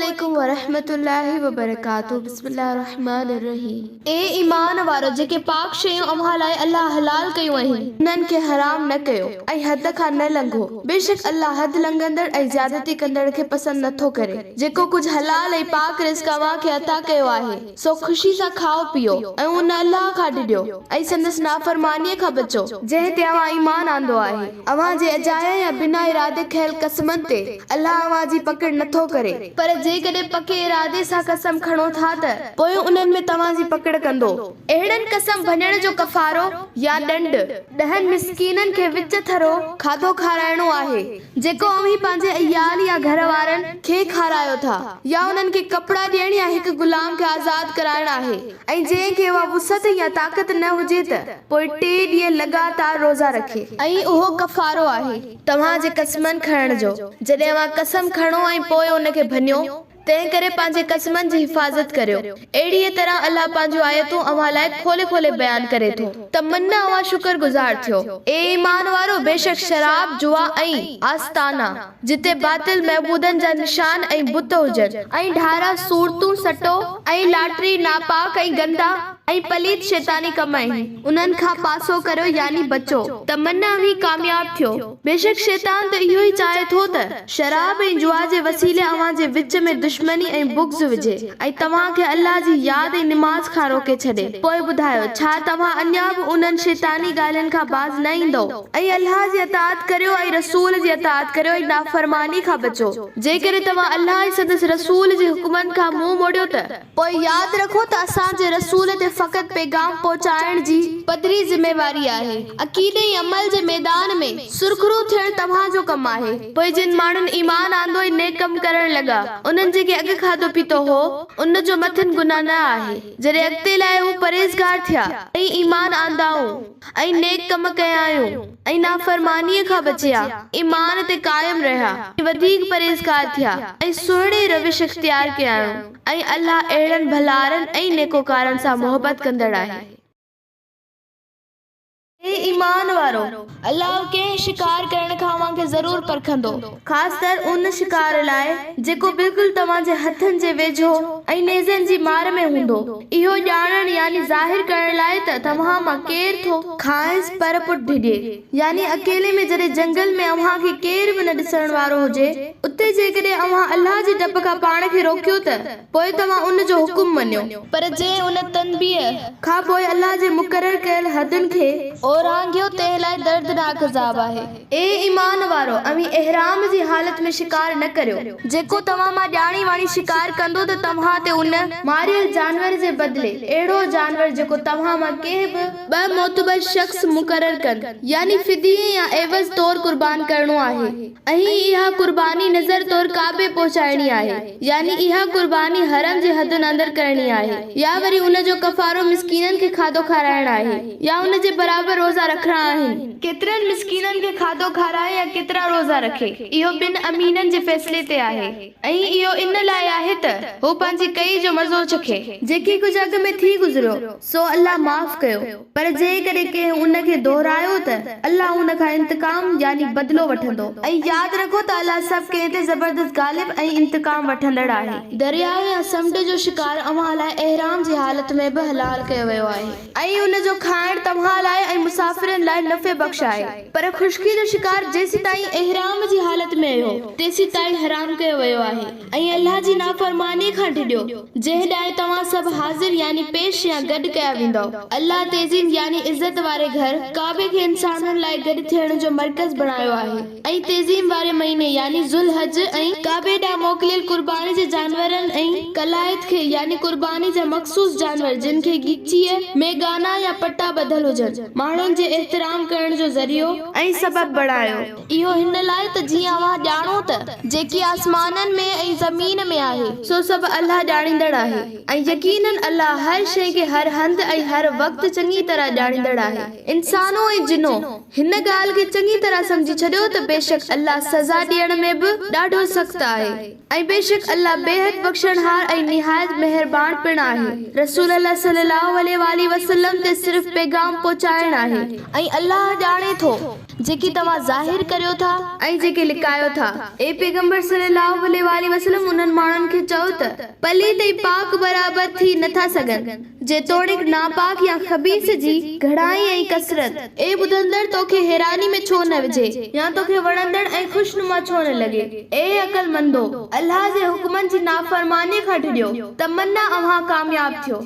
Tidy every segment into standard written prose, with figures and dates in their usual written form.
عليڪم ورحمة الله وبرڪاته بسم الله الرحمٰن الرحيم. اي ايمان وارؤ! جيڪي پاڪ شيون اوهان لاء الله حلال ڪيون آهن، انهن کي حرام نه ڪيو ۽ حد کان نه لنگهو، بيشڪ الله حد لنگهندڙ ۽ زيادتي ڪندڙ کي پسند نه ٿو ڪري. جيڪو ڪجهه حلال ۽ پاڪ رزق اوهان کي عطا ڪيو آهي، سو خوشي سان کائو پيئو ۽ ان الله کان ڊڄو ۽ سندس نافرمانيء کان بچو، جنهن تي اوهان ايمان آندو آهي. اوهان جي اجاين يا بنا ارادي کنيل قسمن تي الله اوهان جي پڪڙ نه ٿو ڪري. پر جيڪڏهن پڪي ارادي سان قسم کڻو ٿا ته پوء انهن ۾ توهان جي پڪڙ ڪندو. اهڙن قسم ڀڃڻ جو ڪفارو يا ڏنڊ، ڏهن مسڪينن کي وچ ٿرو کاڌو کارائڻو آهي، جيڪو اوهين پنهنجي عيال يا گهر وارن کي کارايو ٿا، يا انهن کي ڪپڙا ڏيڻ يا هڪ غلام کي آزاد ڪرائڻ آهي ۽ جنهن کي اها وسعت يا طاقت نه هجي ته پوء ٽي ڏينهن لڳاتار روزا رکي. ۽ اهو ڪفارو آهي توهان جي قسمن کڻڻ جو، جڏهن اوهان قسم کڻو ۽ پوء ان کي ڀڃو، تنهنڪري پنهنجي قسمن جي حفاظت ڪريو. اهڙيء طرح الله پنهنجون آيتون اوهان لاء کولي کولي بيان ڪري ٿو، ته من اوهان شڪر گذار ٿيو. اي ايمان وارؤ! بيشڪ شراب، جوا ۽، آستانا، جتي باطل معبودن جا نشان ۽ بت هجن. ۽ ڍارا، صورتون، سٽو ۽ لاٽري ناپاڪ ۽ گندا ۽ پليت شيطاني ڪم آهن، انهن کان پاسو ڪريو يعني بچو، ته من اوهين ڪامياب ٿيو. بيشڪ شيطان ته اهو ئي چاهي ٿو ته شراب ۽ جوا جي وسيلي اوهان جي وچ ۾ دشمني ۽ بغض وجهي ۽ توهان کي الله جي ياد ۽ نماز کان روڪي ڇڏي. پوء ٻڌايو، ڇا توهان اڃا به انهن شيطاني ڳالهين کان باز نه ايندؤ؟ ۽ الله جي اطاعت ڪريو ۽ رسول جي اطاعت ڪريو ۽ نافرماني کان بچو. جيڪڏهن توهان الله ۽ سندس رسول جي حڪمن کان منهن موڙيو ته، پوء ياد رکو ته اسان جي رسول تي فقط پيغام پهچائڻ جي پڌري ذميواري آهي. عقيدي ۽ عمل جي ميدان ۾ سرخرو ٿيڻ توهان جو ڪم آهي. پوء جن ماڻهن ايمان آندو ۽ نيڪ ڪم ڪرڻ لڳا، انهن جيڪي اڳ کاڌو پيتو هو، ان جو مٿن گناهه نه آهي، جڏهن اڳتي لاء هو پرهيزگار ٿيا ۽ ايمان آندائون. ۽ نيڪ ڪم ڪيائون ۽ نافرمانيء کان بچيا، ايمان تي قائم رهيا ۽ وڌيڪ پرهيزگار ٿيا ۽ سهڻي روش اختيار ڪيائون ۽ الله اهڙن ڀلارن ۽ نيڪوڪارن سان محبت ڪندڙ آهي. اي ايمان وارؤ! الله ڪنهن شڪار ڪرڻ کان اوهان کي ضرور پرکندو. خاص طرح ان شڪار لاء جيڪو بلڪل توهان جي هٿن جي ويجهو ۽ نيزن جي مار ۾ هوندو، اهو ڄاڻڻ يعني ظاهر ڪرڻ لاء ته توهان مان ڪير ٿو کانئس پر پٺ ڊڄي، يعني اڪيلي ۾ جڏهن جنگل ۾ اوهان کي ڪير به نه ڏسڻ وارو هجي، اتي جيڪڏهن اوهان الله جي ڊپ کان پاڻ کي روڪيو ته پوء توهان ان جو حڪم مڃيو. پر جنهن ان تنبيهه. کان پوء الله جي مقرر ڪيل حدن کي. اورانگهيو تنهن لاء دردناڪ عذاب آهي. اي ايمان وارؤ! اوهين احرام جي حالت ۾ شڪار نه ڪريو. جيڪو توهان مان ڄاڻي واڻي شڪار ڪندو ته توهان تي ان، ماريل جانور، جي بدلي اهڙو جانور جيڪو توهان مان ڪنهن به. ٻه معتبر شخص مقرر ڪن، يعني فديي يا عيوض طور قربان ڪرڻو آهي ۽ اها قرباني نذر طور ڪعبي پهچائڻي آهي، يعني اها قرباني حرم جي حدن اندر ڪرڻي آهي، يا وري ان جو ڪفارو مسڪينن کي کاڌو کارائڻ آهي. يا ان جي برابر روزا رکڻا آهن. ڪيترن مسڪينن کي کاڌو کارائي يا ڪيترا روزا رکي، اهو ٻن امينن جي فيصلي تي آهي ۽ اهو ان لاء آهي ته هو پنهنجي ڪئي جو مزو چکي. جيڪي ڪجهه اڳ ۾ ٿي گذريو، سو الله معاف ڪيو، پر جيڪڏهن ڪنهن ان کي دهرايو ته الله ان کان انتقام، يعني بدلو، وٺندو. ۽ ياد رکو ته الله سڀ ڪنهن تي زبردست غالب ۽ انتقام وٺندڙ آهي. درياء يا سمنڊ جو شڪار اوهان لاء احرام جي حالت ۾ به حلال ڪيو ويو آهي. ۽ ان جو کائڻ توهان لاء ۽ مسافرن لاء نفعي بخش آهي، پر خشڪي جو شڪار جيسيتائين احرام جي حالت ۾ اهو، تيسيتائين حرام ڪيو ويو آهي، ۽ الله جي نافرمانيء کان ڊڄو، جنهن ڏانهن توهان سڀ حاضر يعني پيش يا گڏ ڪيا ويندؤ. الله تعظيم يعني عزت واري گهر، ڪعبي کي انسانن لاء گڏ ٿيڻ جو مرڪز بڻايو آهي. ۽ تعظيم واري مهيني يعني ذوالحج ۽. ڪعبي ڏانهن موڪليل قرباني جي جانورن ۽ قلائد کي يعني قرباني جا مخصوص جانور جن کي ڳچيء ۾ ڳانا يا پٽا ٻڌل هجن، ماڻهن جي احترام ڪرڻ جو ذريعو. ۽ سبب بڻايو. اهو هن لاء ته جيئن اوهان ڄاڻو ته جيڪي آسمانن ۾ ۽ زمين ۾ آهي. سو سڀ الله ڄاڻيندڙ آهي. ۽ يقيناً الله هر شيء کي هر هنڌ ۽ هر وقت چڱي طرح ڄاڻيندڙ آهي. انسانو ۽ جنو! هن ڳالهه کي چڱي طرح سمجهي ڇڏيو ته بيشڪ الله سزا ڏيڻ ۾ به ڏاڍو سخت آهي ۽ بيشڪ الله بيحد بخشڻهار ۽ نهايت مهربان پڻ آهي. رسول الله صلي الله عليه واٰله وسلم تي صرف پيغام پهچائڻ آهي. ۽ الله ڄاڻي ٿو جيڪي توهان ظاهر ڪريو ٿا ۽ جيڪي لڪايو ٿا. اي پيغمبر صلّي اللّٰه عليه واٰله وسلّم انهن ماڻهن کي چئو ته، پليت ۽ پاڪ برابر ٿي نه ٿا سگهن، جيتوڻيڪ ناپاڪ يا خبيث جي گهڻائي ۽ ڪثرت، اي ٻڌندڙ توکي حيراني ۾ ڇو نه وجهي يا توکي وڻندڙ ۽ خوشنما ڇو نه لڳي؟ اي عقلمندو! الله جي حڪمن جي نافرمانيء کان ڊڄو ته من اوهان ڪامياب ٿيو.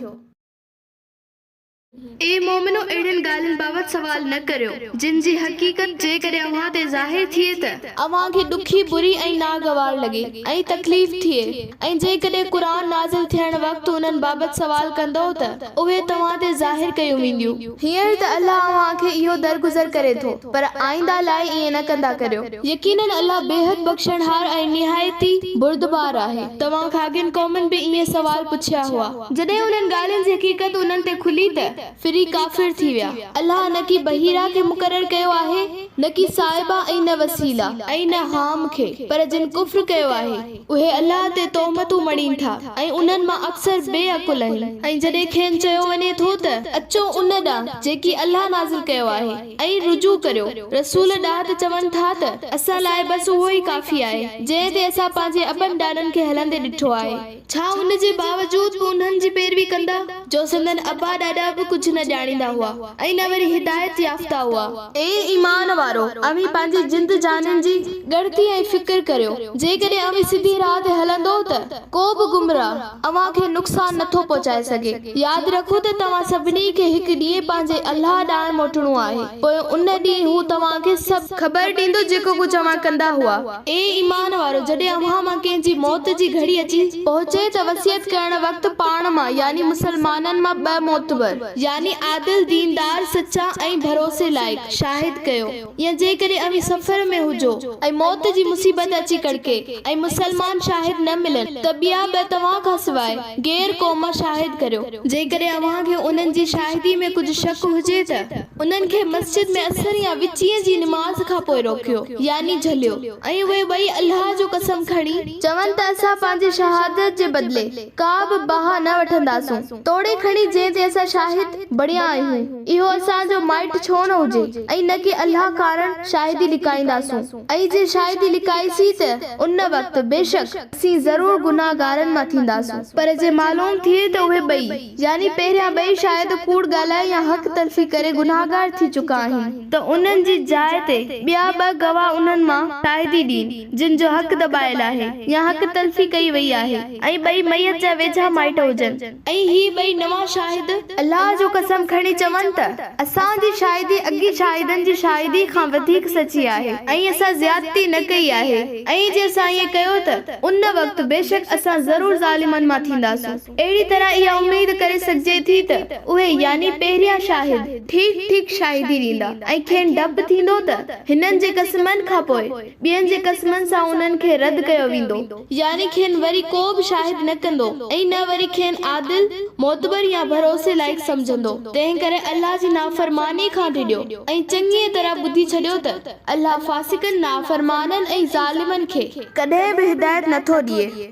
اي مؤمنو! اهڙين ڳالهين بابت سوال نه ڪريو، جن جي حقيقت جيڪڏهن اوهان تي ظاهر ٿئي ته، اوهان کي ڏکي، بري ۽ ناگوار لڳي ۽ تڪليف ٿئي ۽ جيڪڏهن قرآن نازل ٿيڻ وقت انهن بابت سوال ڪندؤ ته، اهي توهان تي ظاهر ڪيون وينديون. هينئر ته الله اوهان کي اهو درگذر ڪري ٿو، پر آئنده لاء ائين نه ڪندا ڪريو. يقيناً الله بيحد بخشڻهار ۽ نهايت ئي بردبار آهي. توهان کان اڳين قومن به ائين سوال پڇيا هئا. جڏهن انهن ڳالهين جي حقيقت انهن تي کلي ته ڦري ڪافر ٿي ويا. الله نه ڪي بحيرا کي مقرر ڪيو آهي، نه ڪي سائبه ۽ نه وسيله ۽ نه حام کي، پر جن ڪفر ڪيو آهي، اهي الله تي تهمتون مڙهين ٿا ۽ انهن مان اڪثر بي عقل آهن. ۽ جڏهن کين چيو وڃي ٿو ته، اچو ان ڏانهن جيڪي الله نازل ڪيو آهي ۽ رجوع ڪريو رسول ڏانهن ته چون ٿا ته، اسان لاء بس اهو ئي ڪافي آهي، جنهن تي اسان پنهنجي ابن ڏاڏن کي هلندي ڏٺو آهي. ڇا ان جي باوجود به انهن جي پيروي ڪندا، جو سندن ابا ڏاڏا به ڪجهه نه ڄاڻيندا هئا ۽ نه وري هدايت يافته هئا. اي ايمان وارؤ! اوهين پنهنجي جند جانين جي ڳڻتي ۽ فڪر ڪريو، جيڪڏهن اوهين سڌي راهه تي هلندؤ ته ڪو به گمراهه اوهان کي نقصان نٿو پهچائي سگهي. ياد رکو ته توهان سڀني کي هڪ ڏينهن پنهنجي الله ڏانهن موٽڻو آهي، پوء ان ڏينهن هو توهان کي سڀ. خبر ڏيندو جيڪو ڪجهه اوهان ڪندا هئا. اي ايمان وارؤ! جڏهن اوهان مان ڪنهن جي موت جي گهڙي اچي پهچي ته وصيت ڪرڻ وقت پاڻ مان يعني مسلمانن مان ٻه معتبر، يعني عادل، ديندار، سچا ۽ ڀروسي لائق، شاهد ڪيو يا جيڪڏهن اوهين سفر ۾ هجو ۽ موت جي مصيبت اچي ڪڙڪي ۽ مسلمان شاهد نه ملن ته ٻيا ٻه توهان کان سواء غير قوم مان شاهد ڪريو. جيڪڏهن اوهان کي انهن جي شاهدي ۾ ڪجهه شڪ هجي ته انهن کي مسجد ۾ عصر يا وچينء جي نماز کان پوء روڪيو. يعني جهليو، ۽ اهي ٻئي الله جو قسم کڻي چون ته اسان پنهنجي شهادت جي بدلي ڪا به بها نه وٺنداسون، توڙي کڻي جنهن تي اسان شاهد بڻيا آهيون، اهو اسان جو مائٽ ڇو نه هجي، ۽ نه ڪي الله ڪارڻ شاهدي لڪائينداسون، ۽ جي شاهدي لڪائيسين ته ان وقت بيشڪ اسين ضرور گنهگارن مان ٿينداسون. پر جي معلوم ٿئي ته اهي ٻئي، يعني پهريان ٻئي شاهد ڪوڙ ڳالهائي يا حق تلفي ڪري گنهگار ٿي چڪا آهن، ته انهن جي جاء تي ٻيا ٻه گواهه انهن مان شاهدي ڏين، جن جو حق دٻايل آهي يا حق تلفي ڪئي وئي آهي ۽ ٻئي ميت جا ويجها مائٽ هجن. ۽ هي ٻئي نوان شاهد. الله جو قسم کڻي چون ته، اسان جي شاهدي اڳين شاهدن جي شاهدي کان وڌيڪ سچي آهي ۽ اسان زيادتي نه ڪئي آهي ۽ جي اسان ائين ڪيو ته، ان وقت، بيشڪ اسان ضرور ظالمن مان ٿينداسون. اهڙي طرح اها اميد ڪري سگهجي ٿي ته اهي، يعني پهريان شاهد، ٺيڪ ٺيڪ شاهدي ڏيندا ۽ کين ڊپ ٿيندو ته هنن جي قسمن کان پوء ٻين جي قسمن سان انهن کي رد ڪيو ويندو. يعني کين وري ڪو به شاهد نه ڪندو ۽ نه وري کين عادل، معتبر يا ڀروسي لائق سمجهندو. تنهنڪري الله جي نافرمانيء کان ڊڄو ۽ چڱيء طرح ٻڌي ڇڏيو ته الله فاسقن، نافرمانن ۽ ظالمن کي. ڪڏهن به هدايت نٿو ڏئي.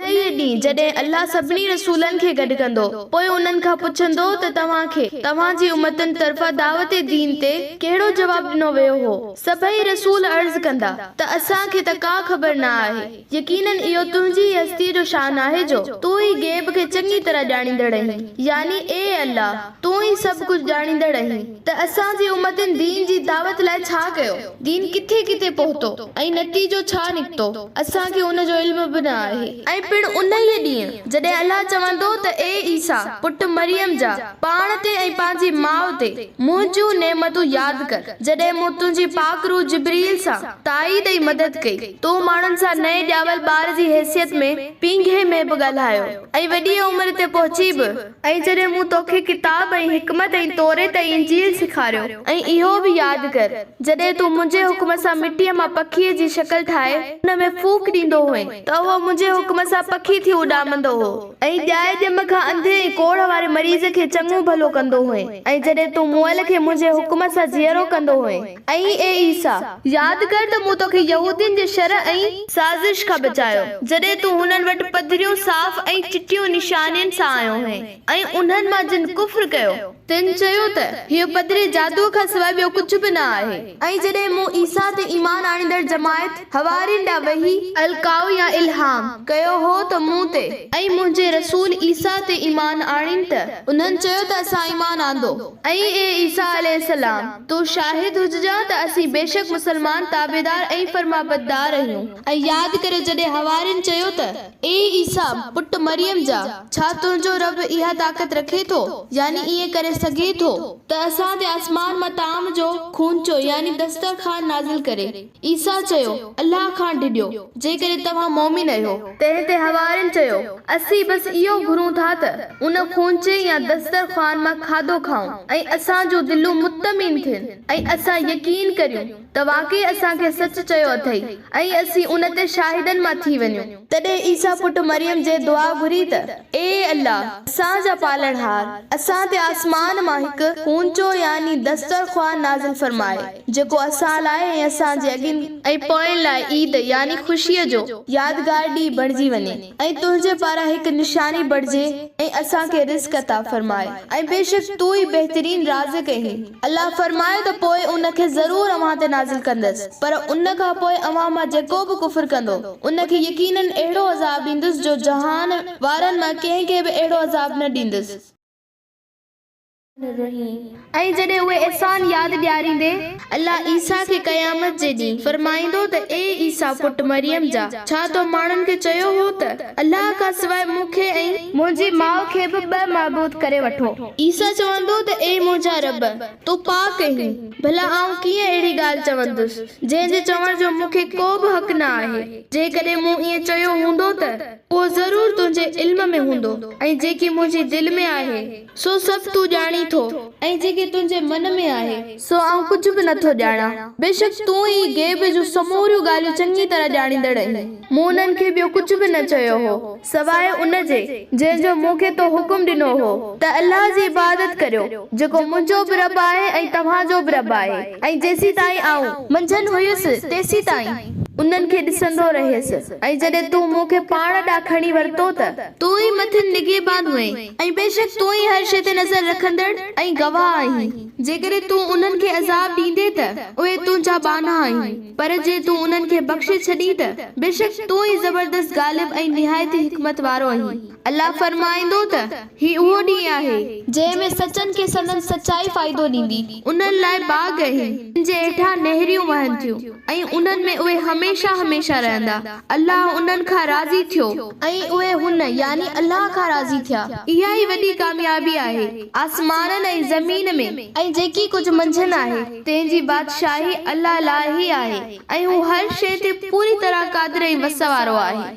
انهيء ڏينهن جڏهن الله سڀني رسولن کي گڏ ڪندو، پوء انهن کان پڇندو ته توهان کي، توهان جي امتن طرفان دعوت دين تي، ڪهڙو جواب ڏنو ويو هو؟ سڀئي رسول عرض ڪندا ته اسان کي ته ڪا خبر نه آهي، يقيناً اهو تنهنجي ئي هستيء جو شان آهي جو تون ئي غيب کي چڱي طرح ڄاڻيندڙ آهين. يعني اي الله! تون ئي سڀ ڪجهه ڄاڻيندڙ آهين ته اسان جي امتن دين جي دعوت لاء ڇا ڪيو؟ دين ڪٿي ڪٿي پهتو ۽ نتيجو ڇا نڪتو، اسان کي ان جو علم به نه آهي. ۽ پڻ انهيء ڏينهن جڏهن الله چوندو ته اي عيسيٰ پٽ مريم جا! پاڻ تي ۽ پنهنجي ماء تي منهنجون نعمتون ياد ڪر، جڏهن مون تنهنجي پاڪ روح جبرئيل سان تائيد ۽ مدد ڪئي، تو ماڻهن سان نئين ڄاول ٻار جي حيثيت ۾ پينگهي ۾ به ڳالهايو ۽ وڏيء عمر تي پهچي به، ۽ جڏهن مون توکي ڪتاب ۽ حڪمت ۽ توريت ۽ انجيل سيکاريو. ۽ اهو به ياد ڪر، جڏهن تون منهنجي حڪم سان مٽيء مان پکيء جي شڪل ٺاهي ان ۾ ڦوڪ ڏيندو هئين، ته اهو منهنجي حڪم سان سان پکي ٿي اڏامندو هو ۽ ڄائي ڄم کان انڌي ۽ ڪوڙهه واري مريض کي چڱو ڀلو ڪندو هئين ۽ جڏهن تون مئل کي منهنجي حڪم سان جيئرو ڪندو هئين ۽ اي عيسيٰ! ياد ڪر ته مون توکي يهودين جي شر ۽. سازش کان بچايو، جڏهن تون هنن وٽ پڌريون صاف ۽ چٽيون نشانين سان آيو هئين ۽ انهن مان جن ڪفر ڪيو، تن چيو ته، هيء پڌري جادوء کان سواء ٻيو ڪجهه به نه آهي. ۽ جڏهن مون عيسيٰ تي ايمان آڻيندڙ جماعت، حوارين، ڏانهن وحي، القاء يا الهام، ڪيو هو ته مون تي ۽ منهنجي رسول عيسيٰ تي ايمان آڻين ته انهن چيو ته اسان ايمان آندو ۽ اي عيسيٰ عليه السلام! تون شاهد هججان ته اسين بيشڪ مسلمان تابعدار ۽ فرمانبردار آهيون. ۽ ياد ڪريو جڏهن حوارين چيو ته، اي عيسيٰ، پٽ مريم جا! ڇا تنهنجو رب اها طاقت رکي ٿو، يعني ائين ڪري سگهي ٿو، ته اسان تي آسمان مان طعام جو خونچو يعني دسترخوان نازل ڪري؟ عيسيٰ چيو، الله کان ڊڄو، جيڪڏهن توهان مؤمن اهيو. تنهن تي حوارين چيو، اسين بس اهو گهرون ٿا ته ان خونچي يا دسترخوان مان کاڌو کائون ۽ اسان جون دلون مطمئن ٿين ۽ اسان يقين ڪريون ته واقعي اسان کي سچ چيو اٿئي ۽ اسين ان تي شاهدن مان ٿي وڃون. تڏهن عيسيٰ پٽ مريم جي دعا گهري ته، اي الله! اسان جا پالڻهار! اسان تي آسمان مان هڪ خونچو يعني دسترخوان نازل فرماء، جيڪو اسان لاء ۽ اسان جي اڳين ۽ پوين لاء عيد يعني خوشيء جو يادگار ڏينهن بڻجي وڃي ۽ تنهنجي پاران هڪ نشاني بڻجي ۽ اسان کي رزق عطا فرماء ۽ بيشڪ تون ئي بهترين رازق اهين. الله فرمايو ته پوء ان کي ضرور اوهان تي نازل ڪندس، پر ان کان پوء اوهان مان جيڪو به ڪفر ڪندو، ان کي يقيناً اهڙو عذاب ڏيندس جو جهان وارن مان ڪنهن کي به اهڙو عذاب نه ڏيندس. ۽ جڏهن اهي احسان ياد ڏياريندي، الله عيسيٰ کي قيامت جي ڏينهن، فرمائيندو ته اي عيسيٰ پٽ مريم جا! ڇا تو ماڻهن کي چيو هو ته الله کان سواء مون کي ۽. منهنجي ماء کي به ٻه معبود ڪري وٺو؟ عيسيٰ چوندو ته اي منهنجا رب! تون پاڪ آهين، ڀلا آئون ڪيئن اهڙي ڳالهه چوندس، جنهن جي چوڻ جو مون کي ڪو به حق نه آهي. جيڪڏهن مون ائين چيو هوندو ته اهو ضرور تنهنجي علم ۾ هوندو، ۽ جيڪي منهنجي دل ۾ آهي، سو سڀ تون ڄاڻين ٿو. ۽ جيڪي تنهنجي من ۾ آهي، سو آئون ڪجهه به نٿو ڄاڻان. بيشڪ تون ئي غيب جون سموريون ڳالهيون چڱيء طرح ڄاڻيندڙ آهين. مون انهن کي ٻيو ڪجهه به نه چيو هو، سواء ان جي، جنهن جو مون کي تو حڪم ڏنو هو، ته الله جي عبادت ڪريو، جيڪو منهنجو به رب آهي ۽ توهان جو به رب آهي، ۽ جيسيتائين آئون. منجهن هيس، تيسيتائين. انهن کي ڏسندو رهيس، ۽ جڏهن تون مون کي پاڻ ڏانهن کڻي ورتو ته. تون ئي مٿن نگهبان هئين، ۽ بيشڪ تون ئي هر شيء تي نظر رکندڙ ۽ گواهه آهين. جيڪڏهن تون انهن کي عذاب ڏيندين ته اهي تنهنجا ٻانها آهن، پر جي تون انهن کي بخشي ڇڏين ته بيشڪ تون ئي زبردست غالب ۽ نهايت ئي حڪمت وارو آهين. الله فرمائيندو ته، هي اهو ڏينهن آهي. جنهن ۾ سچن کي سندن سچائي فائدو ڏيندي. انهن لاء باغ آهن، جن جي هيٺان نهريون وهن ٿيون ۽ انهن ۾ اهي هميشه هميشه رهندا. الله انهن کان راضي ٿيو. ۽ اهي هن، يعني الله، کان راضي ٿيا. اها ئي وڏي ڪاميابي آهي. آسمانن ۽ زمين ۾. ۽ جيڪي ڪجهه منجهن آهي. تنهن جي بادشاهي الله لاء ئي آهي ۽ هو هر شيء تي پوري طرح قادر ۽ وس وارو آهي.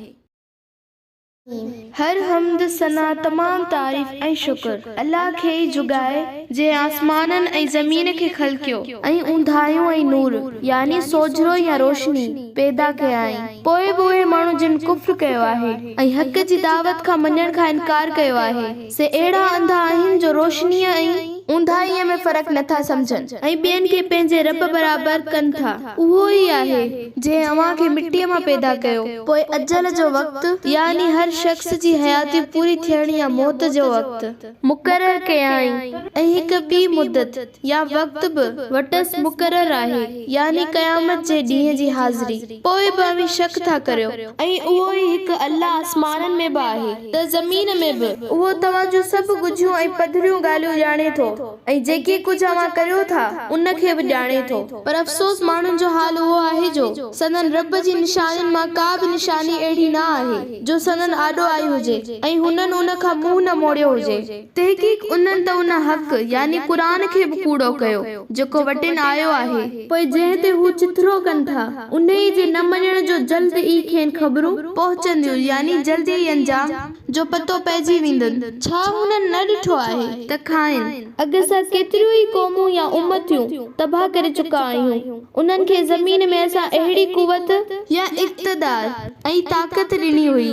هر حمد، ثنا، تمام تعريف ۽ شڪر الله کي ئي جڳائي، جنهن آسمانن ۽ زمين کي خلقيو ۽ اونداهيون ۽ نور، يعني سوجهرو يا روشني، پيدا ڪيائين، پوء به اهي ماڻهو جن ڪفر ڪيو آهي ۽ حق جي دعوت کان مڃڻ کان انڪار ڪيو آهي، سي اهڙا انڌا آهن جو روشنيء ۽. اونداهيء ۾ فرق نٿا سمجهن ۽ ٻين کي پنهنجي رب برابر ڪن ٿا. اهو ئي آهي، جنهن اوهان کي مٽيء مان پيدا ڪيو، پوء اجل جو وقت، يعني هر شخص جي حياتي پوري ٿيڻ يا موت جو وقت، مقرر ڪيائين ۽ هڪ ٻي مدت، يا وقت، به وٽس مقرر آهي، يعني قيامت جي ڏينهن جي حاضري، پوء به اوهين شڪ ٿا ڪريو. ۽ اهو ئي هڪ الله آسمانن ۾ به آهي ته زمين ۾ به. اهو توهان جون سڀ ڳجهيون ۽ پڌريون ڳالهيون ڄاڻي ٿو ۽ جيڪي ڪجهه اوهان ڪريو ٿا ان کي به ڄاڻي ٿو. پر افسوس ماڻهن جو حال اهو آهي جو سندن رب جي نشانين مان ڪا به نشاني اهڙي نه آهي جو سندن آڏو آئي هجي ۽ هنن ان کان منهن نه موڙيو هجي. تحقيق انهن ته ان حق، يعني قرآن، کي به ڪوڙو ڪيو جيڪو وٽن آيو آهي. پوء جنهن تي هو چٿرو ڪن ٿا، انهيء جي نه مڃڻ جو جلد ئي کين خبرون پهچنديون يعني جلد ئي انجام. جو پتو پئجي ويندن. ڇا هنن نه ڏٺو آهي ته کانئن اڳ اسان ڪيتريون ئي قومون يا امتيون تباهه ڪري چڪا آهيون، انهن کي زمين ۾ اسان اهڙي قوت، يا اقتدار ۽ طاقت ڏني هئي،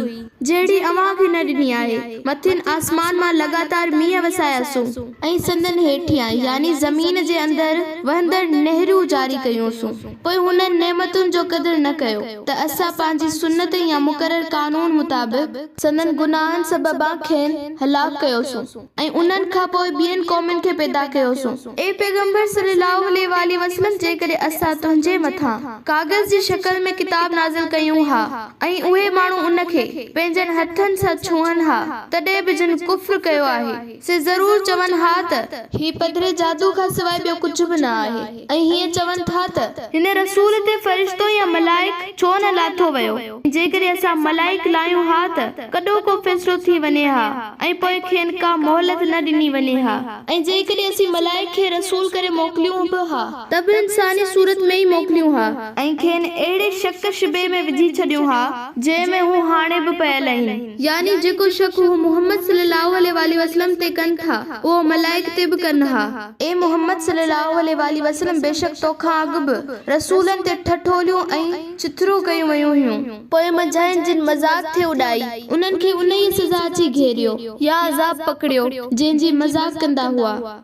جهڙي اوهان کي نه ڏني آهي، مٿين آسمان مان لڳاتار مينهن وساياسون. ۽ سندن هيٺيان، يعني زمين جي اندر، وهندڙ نهرون جاري ڪيونسون، پوء هنن نعمتن جو قدر نه ڪيو، ته اسان پنهنجي سنت يا مقرر قانون مطابق، سندن گناهن سببان کين هلاڪ ڪيوسون، ۽ انهن کان پوء ٻين قومن کي پيدا ڪيوسون. اي پيغمبر صلّي اللّٰه عليه واٰله وسلّم جيڪڏهن اسان تنهنجي مٿان ڪاغذ جي شڪل ۾ ڪتاب نازل ڪيون ها ۽ اهي ماڻهو ان کي، پنهنجن هٿن سان، ڇهن ها تڏهن به جن ڪفر ڪيو آهي سي ضرور چون ها ته، هي پڌري جادو کان سواء ٻيو ڪجهه به نه آهي ۽ هيئن چون ٿا ته، هن رسول تي فرشتو يا ملائڪ ڇو نه لاٿو ويو؟ جيڪڏهن اسان ملائڪ لاهيون ها ته ڪڏهوڪو فيصلو ٿي وڃي ها ۽ پوء کين ڪا مهلت نه ڏني وڃي ها. ۽ جيڪڏهن اسين ملائڪ کي رسول ڪري موڪليون به ها. ته به انساني صورت ۾ ئي موڪليون ها. ۽ کين اهڙي شڪ شبهي ۾ وجهي ڇڏيون ها، جنهن ۾ هو هاڻي به پيل آهن. يعني جيڪو شڪ هو محمد صلي الله عليه واٰله وسلم تي ڪن ٿا، اهو ملائڪ تي به ڪن ها. اي محمد صلي الله عليه واٰله وسلم بيشڪ توکان اڳ به رسولن تي ٺٺوليون ۽. چٿرون ڪيون ويون هيون. پوء منجهائن جن مذاق ٿي اڏائي. انهن کي انهيء سزا اچي گهيريو. يا عذاب پڪڙيو، جنهن جي مذاق ڪندا هئا.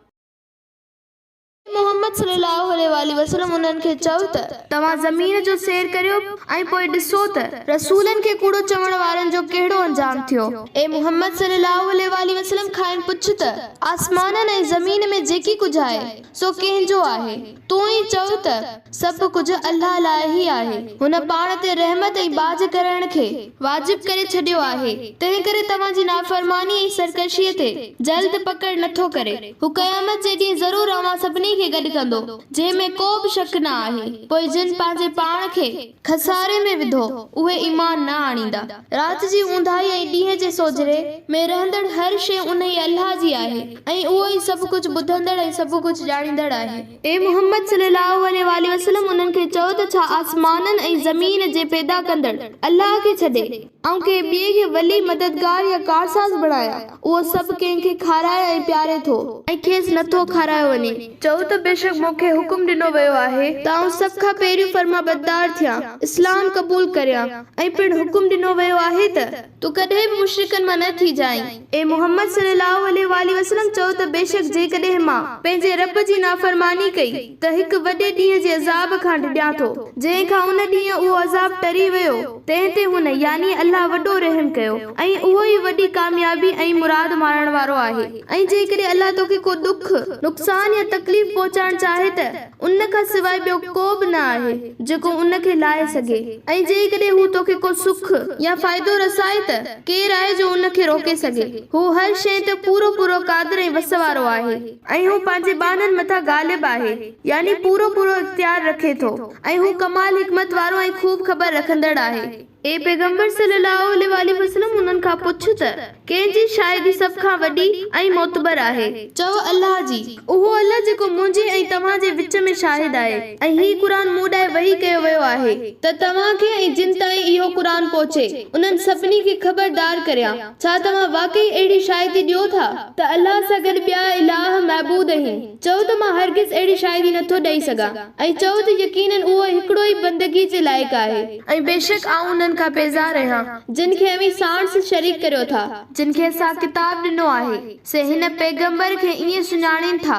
اي محمد صلي الله عليه واٰله وسلم انهن کي چؤ ته. توهان زمين جو سير ڪريو ۽ پوء ڏسو ته رسولن کي ڪوڙو چوڻ وارن جو ڪهڙو انجام ٿيو. اي محمد صلي الله عليه واٰله وسلم کانئن پڇ ته آسمانن ۽ زمين ۾ جيڪي ڪجهه آهي سو ڪنهن جو آهي؟ تون ئي چؤ ته، سڀ ڪجهه الله لاء ئي آهي. هن پاڻ تي رحمت ۽ ٻاجهه ڪرڻ کي واجب ڪري ڇڏيو آهي، تنهنڪري توهان جي نافرماني ۽ سرڪشيء تي جلد پڪڙ نه ٿو ڪري. هو قيامت جي ڏينهن ضرور اوهان سڀني کي گڏ ڪندو، جنهن ۾ ڪو به شڪ نه آهي. پوء جن پنهنجي پاڻ کي خساري ۾ وڌو، اهي ايمان نه آڻيندا. رات جي اونداهي ۽ ڏينهن جي سوجهري ۾ رهندڙ هر شيء انهيء الله جي آهي ۽ اهو ئي سڀ ڪجهه ٻڌندڙ ۽ سڀ ڪجهه ڄاڻيندڙ آهي. اي محمد صلّي اللّٰه عليه واٰله وسلّم انهن کي چئو ته ڇا آسمانن ۽ زمين جي پيدا ڪندڙ الله کي ڇڏي آئون ڪنهن ٻئي کي ولي، مددگار يا ڪارساز بڻايان؟ اهو سڀ ڪنهن کي کارائي ۽ پياري ٿو. ۽ کيس نٿو کارايو وڃي. چئو ته بيشڪ مون کي حڪم ڏنو ويو آهي ته آئون سڀ کان پهريون فرمانبردار ٿيان، اسلام قبول ڪريان، ۽ پڻ حڪم ڏنو ويو آهي ته تون ڪڏهن به مشرڪن مان نه ٿيجانء. اي محمد صلي الله عليه واٰله وسلم! چئو ته بيشڪ جيڪڏهن مان پنهنجي رب جي نافرماني ڪئي ته هڪ وڏي ڏينهن جي عذاب کان ڊڄان ٿو، جنهن کان ان ڏينهن اهو عذاب ٽري ويو، تنهن تي هن، يعني الله، وڏو رحم ڪيو ۽ اهو ئي وڏي ڪاميابي ۽ مراد ماڻڻ وارو آهي. ۽ جيڪڏهن الله توکي ڪو ڏک، نقصان يا تڪليف پهچائڻ چاهي ته ان کان سواء ٻيو ڪو به نه آهي جيڪو ان کي لاهي سگهي ۽ جيڪڏهن هو توکي ڪو سک يا فائدو رسائي ته ڪير آهي جو ان کي روڪي سگهي؟ هو هر شيء تي پورو پورو قادر ۽ وس وارو آهي. ۽ هو پنهنجي ٻانهن مٿان غالب آهي، يعني پورو پورو اختيار رکي ٿو، ۽ هو ڪمال حڪمت وارو ۽ خوب خبر رکندڙ آهي. اي پيغمبر صلّي اللّٰه عليه واٰله وسلّم انهن کان پڇ ته ڪنهن جي شاهدي سڀ کان وڏي ۽ معتبر آهي؟ چؤ الله جي، اهو الله جيڪو منهنجي ۽ توهان جي وچ ۾ شاهد آهي ۽ هي قرآن مون ڏانهن وحي ڪيو ويو آهي ته توهان کي ۽ جن تائين اهو قرآن پهچي انهن سڀني کي خبردار ڪريان، ڇا توهان واقعي اهڙي شاهدي ڏيو ٿا ته الله سان گڏ ٻيا الٰه، معبود، آهن؟ چؤ ته مان هرگز اهڙي شاهدي نٿو ڏئي سگهان ۽ چؤ ته يقيناً اهو هڪڙو ئي بندگي جي لائق آهي. ۽ بيشڪ آئون انهن کان بيزار آهيان جن کي اوهين ساڻس شريڪ ڪريو ٿا. جن کي اسان ڪتاب ڏنو آهي، سي هن پيغمبر کي ائين سڃاڻين ٿا،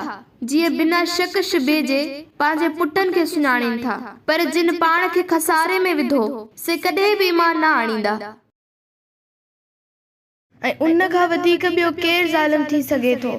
جيئن بنا شڪ شبهي جي پنهنجي پٽن کي سڃاڻين ٿا، پر جن پاڻ کي خساري ۾ وڌو، سي ڪڏهن به ايمان نه آڻيندا. ۽ ان کان وڌيڪ ٻيو ڪير ظالم ٿي سگهي ٿو،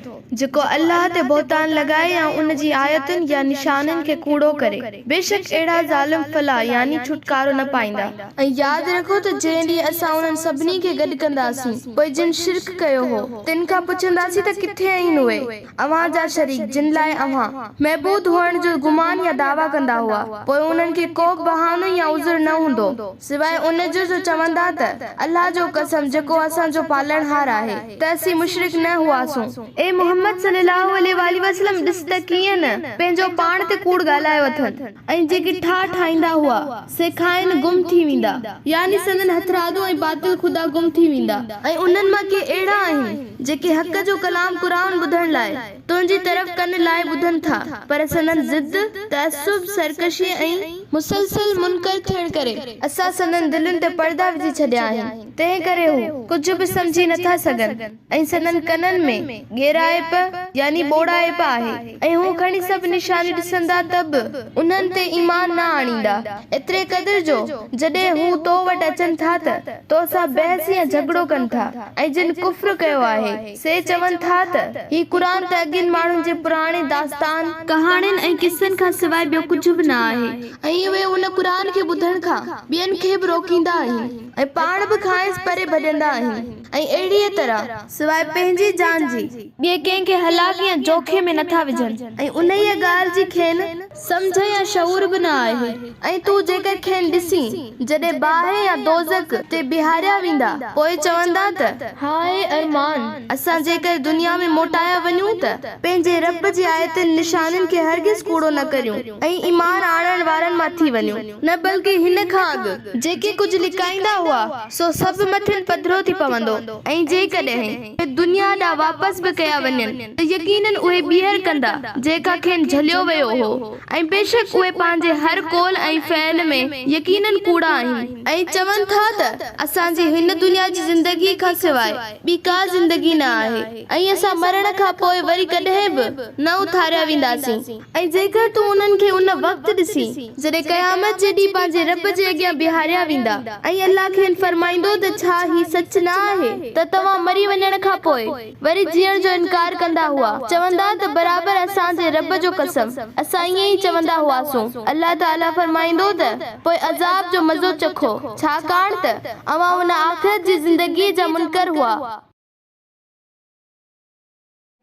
جيڪو الله تي بهتان لڳائي يا ان جي آيتن يا نشانين کي ڪوڙو ڪري، بيشڪ اهڙا ظالم فلاح، يعني ڇوٽڪارو، نه پائيندا. ۽ ياد رکو ته جنهن ڏينهن اسان انهن سڀني کي گڏ ڪنداسين، پوء جن شرڪ ڪيو هو، تن کان پڇنداسين ته ڪٿي آهن اهي، اوهان جا شريڪ، جن لاء اوهان، معبود هئڻ جو گمان يا دعويٰ ڪندا هئا، پوء انهن کي ڪوبه بهانو يا عذر نه هوندو. سواء ان جي جو چوندا ته، الله جو قسم جيڪو اسان جو پالڻهار. پالڻهار آهي ته اسين مشرڪ نه هئاسون. اي محمد صلي الله عليه واٰله وسلم ڏس ته ڪيئن نه پنهنجو پاڻ تي ڪوڙ ڳالهايو اٿن. ۽ جيڪي ٺاهه ٺاهيندا هئا، سي کانئن گم ٿي ويندا، يعني سندن هٿرادو ۽ باطل خدا گم ٿي ويندا. ۽ انهن مان ڪي اهڙا آهن، جيڪي حق جو ڪلام قرآن ٻڌڻ لاء، تنهنجي طرف ڪن لائي ٻڌن ٿا، پر سندن ضد، تعصب، سرڪشيء ۽. مسلسل منڪر ٿيڻ ڪري، اسان سندن دلين تي پردا وجهي ڇڏيا آهن، تنهن ڪري هو، ڪجهه به سمجهي نٿا سگهن. ۽ سندن ڪنن ۾ ڳيرائپ يعني ٻوڙائپ آهي ۽ هو کڻي سڀ نشانيون ڏسندا ته به انهن تي ايمان نه آڻيندا، ايتري قدر جو جڏهن هو تو وٽ اچن ٿا ته تو سان بحث يا جهڳڙو ڪن ٿا ۽ جن ڪفر ڪيو آهي سي چون ٿا ته هي قرآن ته اڳين ماڻهن جي پراڻي داستان، ڪهاڻين ۽ قصن کان سواء ٻيو ڪجهه به نه آهي. ۽ اهي ان قرآن کي ٻڌڻ کان ٻين کي به روڪيندا آهن ۽ پاڻ به کانئس پري ڀڄندا آهن. ۽ اهڙيء طرح، سواء پنهنجي جان جي، ٻئي ڪنهن کي هلاڪ يا جوکي ۾ نٿا وجهن، ۽ انهيء ڳالهه جي کين سمجهه يا شعور به نه آهي. ۽ تون جيڪر کين ڏسين، جڏهن باهه يا دوزخ تي بيهاريا ويندا، پوء چوندا ته، هاء ارمان! اسان جيڪر دنيا ۾ موٽايا وڃون ته، پنهنجي رب جي آيتن، نشانين، کي هرگز ڪوڙو نه ڪريون، ۽ ايمان آڻڻ وارن مان ٿي وڃون. نه بلڪه هن کان اڳ جيڪي ڪجهه لڪائيندا هئا، سو سڀ مٿن پڌرو ٿي پوندو، ۽ جيڪڏهن اهي دنيا ڏانهن واپس به ڪيا وڃن ته يقيناً اهي ٻيهر ڪندا جنهن کان کين جهليو ويو هو، ۽ بيشڪ اهي پنهنجي هر قول ۽ فعل ۾ يقيناً ڪوڙا آهن. ۽ چون ٿا ته اسان جي هن دنيا جي زندگيء کان سواء ٻي ڪا زندگي نه آهي، ۽ اسان مرڻ کان پوء وري ڪڏهن به نه اٿاريا وينداسين. ۽ جيڪر تون انهن کي ان وقت ڏسين، جڏهن قيامت جي ڏينهن پنهنجي رب جي اڳيان بيهاريا ويندا، ۽ الله کين فرمائيندو ته ڇا هي سچ نه آهي ته توهان مري وڃڻ کان پوء وري جيئڻ جو انڪار ڪندا هئا؟ چوندا ته برابر اسان جي رب جو قسم اسان ائين ئي چوندا هئاسون. الله تعالي فرمائيندو ته پوء عذاب جو مزو چکو، ڇاڪاڻ ته اوهان ان آخرت جي زندگيء جا منڪر هئا.